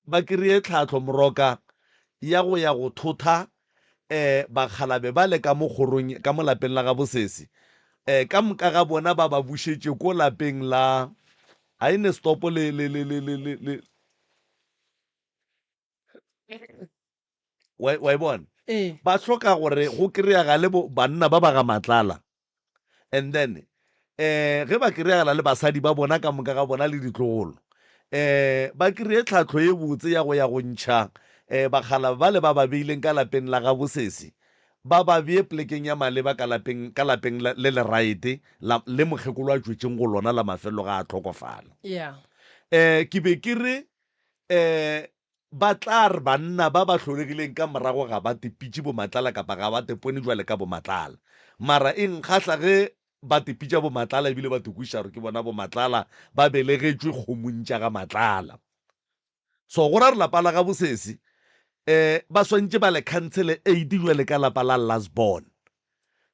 Ba kry-e tlhahlo Moroka ya go ya go thotha um bakgalabe bale ka mo kgorong ka mo lapeng la gabo sesi. Um ka moka ga bona ba ba bušetše ko lapeng la ga e ne stop le le le le le le le wa wa e bona? Ee. Ba hloka gore go kry-agale bo banna ba ba ga Matlala And then um ge ba kry-agala le basadi ba bona ka moka ga bona le ditlogolo um ba kry-e tlhahlo ye botse ya go ya go ntšha um bakgalabje bale ba ba beileng ka lapeng la gabo sesi ba ba bee polekeng ya maleba ka lapeng ka lapeng le le right la le mokgekolo a tšwetšeng go lona la mafelelo ga a hlokofala. Yeah. Um ke be ke re um Ba tla re banna ba ba hlolegileng ka morago ga ba te pitše boMatlala kapa ga ba te pone bjale ka boMatlala. Mara e nkgahla ge ba te pitša bo Matlala ebile ba te kwešiša gore ke bona bo Matlala, ba belegetšwe kgomong tša ga Matlala. So go ra gore lapa la ga bosesi um ba swantše ba le khansele aid jwale ka lapa la last born.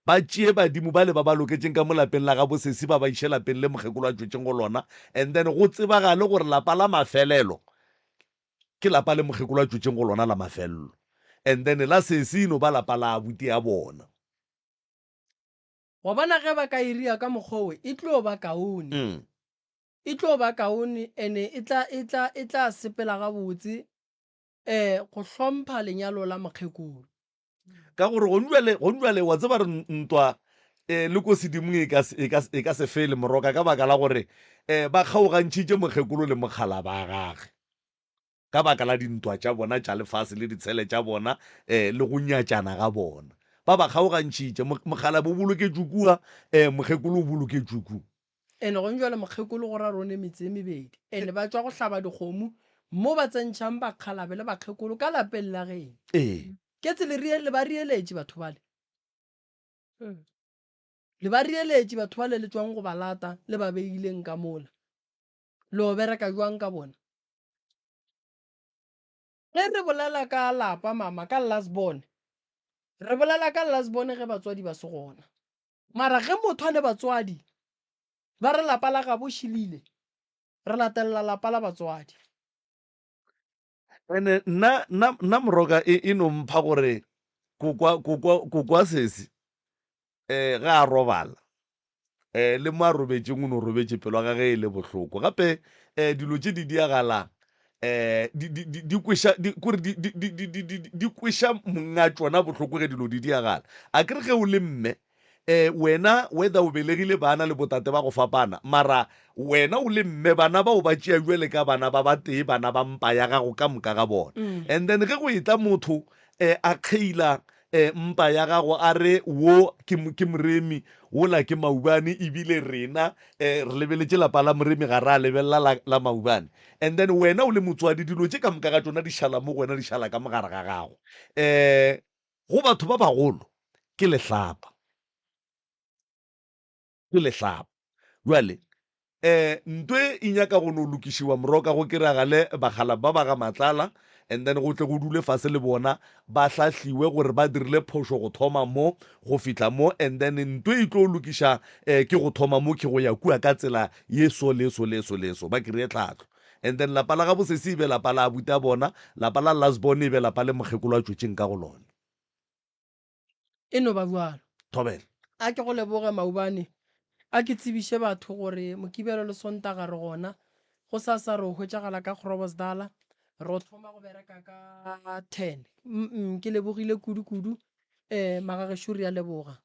Ba tšee badimo bale ba ba loketšeng ka mo lapeng la ga bosesi ba ba iše lapeng le mokgekolo a tšwetšeng go lona and then go tsebagale gore lapa la mafelelo ke lapa le mokgekolo a tšwetšeng go lona la mafelelo and then la sesi e no ba lapa la abuti ya bona. Wa bona ge ba ka e ria ka mokgwa wo e tlo ba kaone. E tlo ba kaone ene e tla, e tla, e tla sepela gabotse, eh, go hlompha lenyalo la mokgekolo. Ka gore gonjwale, gonjwale wa tseba re ntwa eh, le ko sedimong e ka, e ka, e ka se fele moroka ka baka la gore eh, ba kgaogantšhitše mokgekolo le mokgala ba gage ka baka la dintwa tša bona tša lefase le ditshele tša bona eh, le go nyatšana ga bona. Ba ba kgaogantšhitše. Mokgala bo boloketšwe kua, eh, mokgekolo o boloketšwe ku. Ene gong jwale mokgekolo go ra rone metse e mebedi. Ene ba tšwa go hlaba dikgomo mo ba tsentšhang bakgalabe le bakgekolo ka lapeng la geno. Ee. Ketse le rie, le ba rieletše batho bale. Le ba rieletše batho bale le tšwang go ba lata le ba beileng ka mola. Le o bereka jwang ka bona? Ge re bolela ka lapa mama, ka last born, re bolela ka last born ge batswadi ba se gona. Mara ge motho a ne batswadi ba re lapa la gabo šilile, re latelela lapa la batswadi. Ene nna, nna, nna Moroka e, e no mpha gore kokwa, kokwa, kokwa sesi eh, ge a robala eh, le mo a robetšeng o no robetše pelo ya gage e le bohloko. Gape eh, dilo tše di diagala eh, di, di, di, di kweša, di, kore di, di, di, di, di, di, di kweša monga tšona bohloko ge dilo di diagala. A ke re ge o le mme eh, wena whether o belegile bana le botate ba go fapana, mara wena o le mme bana bao ba tšea bjale ka bana ba batee, bana ba mpa ya gago ka moka ga bona. And then ge go etla motho eh, a kgeila eh, mpa ya gago a re wo ke, ke Moremi, wola ke Maubane, ebile rena eh, re lebeletše lapa la Moremi ga ra lebelela la, la Maubane. And then wena o le motswadi dilo tše ka moka ga tšona di šala mo go wena, di šala ka mogare ga gago. Eh, go batho ba bagolo ke lehlapa, ke lehlapa. Bjale um nto e e nyaka go no lokišiwa moroka go keragale bakgalabje ba ba ga Matlala and then go tle go dule fase le bona ba hlahliwe gore ba dirile phošo go thoma mo go fihla mo and then nto e tlo lokiša um ke go thoma mo ke go ya kua ka tsela ye so le so le so le so ba kry-e tlhahlo and then lapa la gabo sesi e be lapa la abuti a bona lapa la last born e be lapa le mokgekolo a tšwetšeng ka go lona. E no ba bjalo. Thobela. A ke go leboge Maubane. A ke tsebiše batho gore Mokibelo le Sontaga re gona. Gosasa re o hwetšagala ka Groblersdal. Re o thoma go bereka ka ten. Mm, ke lebogile kudu-kudu. Eh, magagešo re a leboga.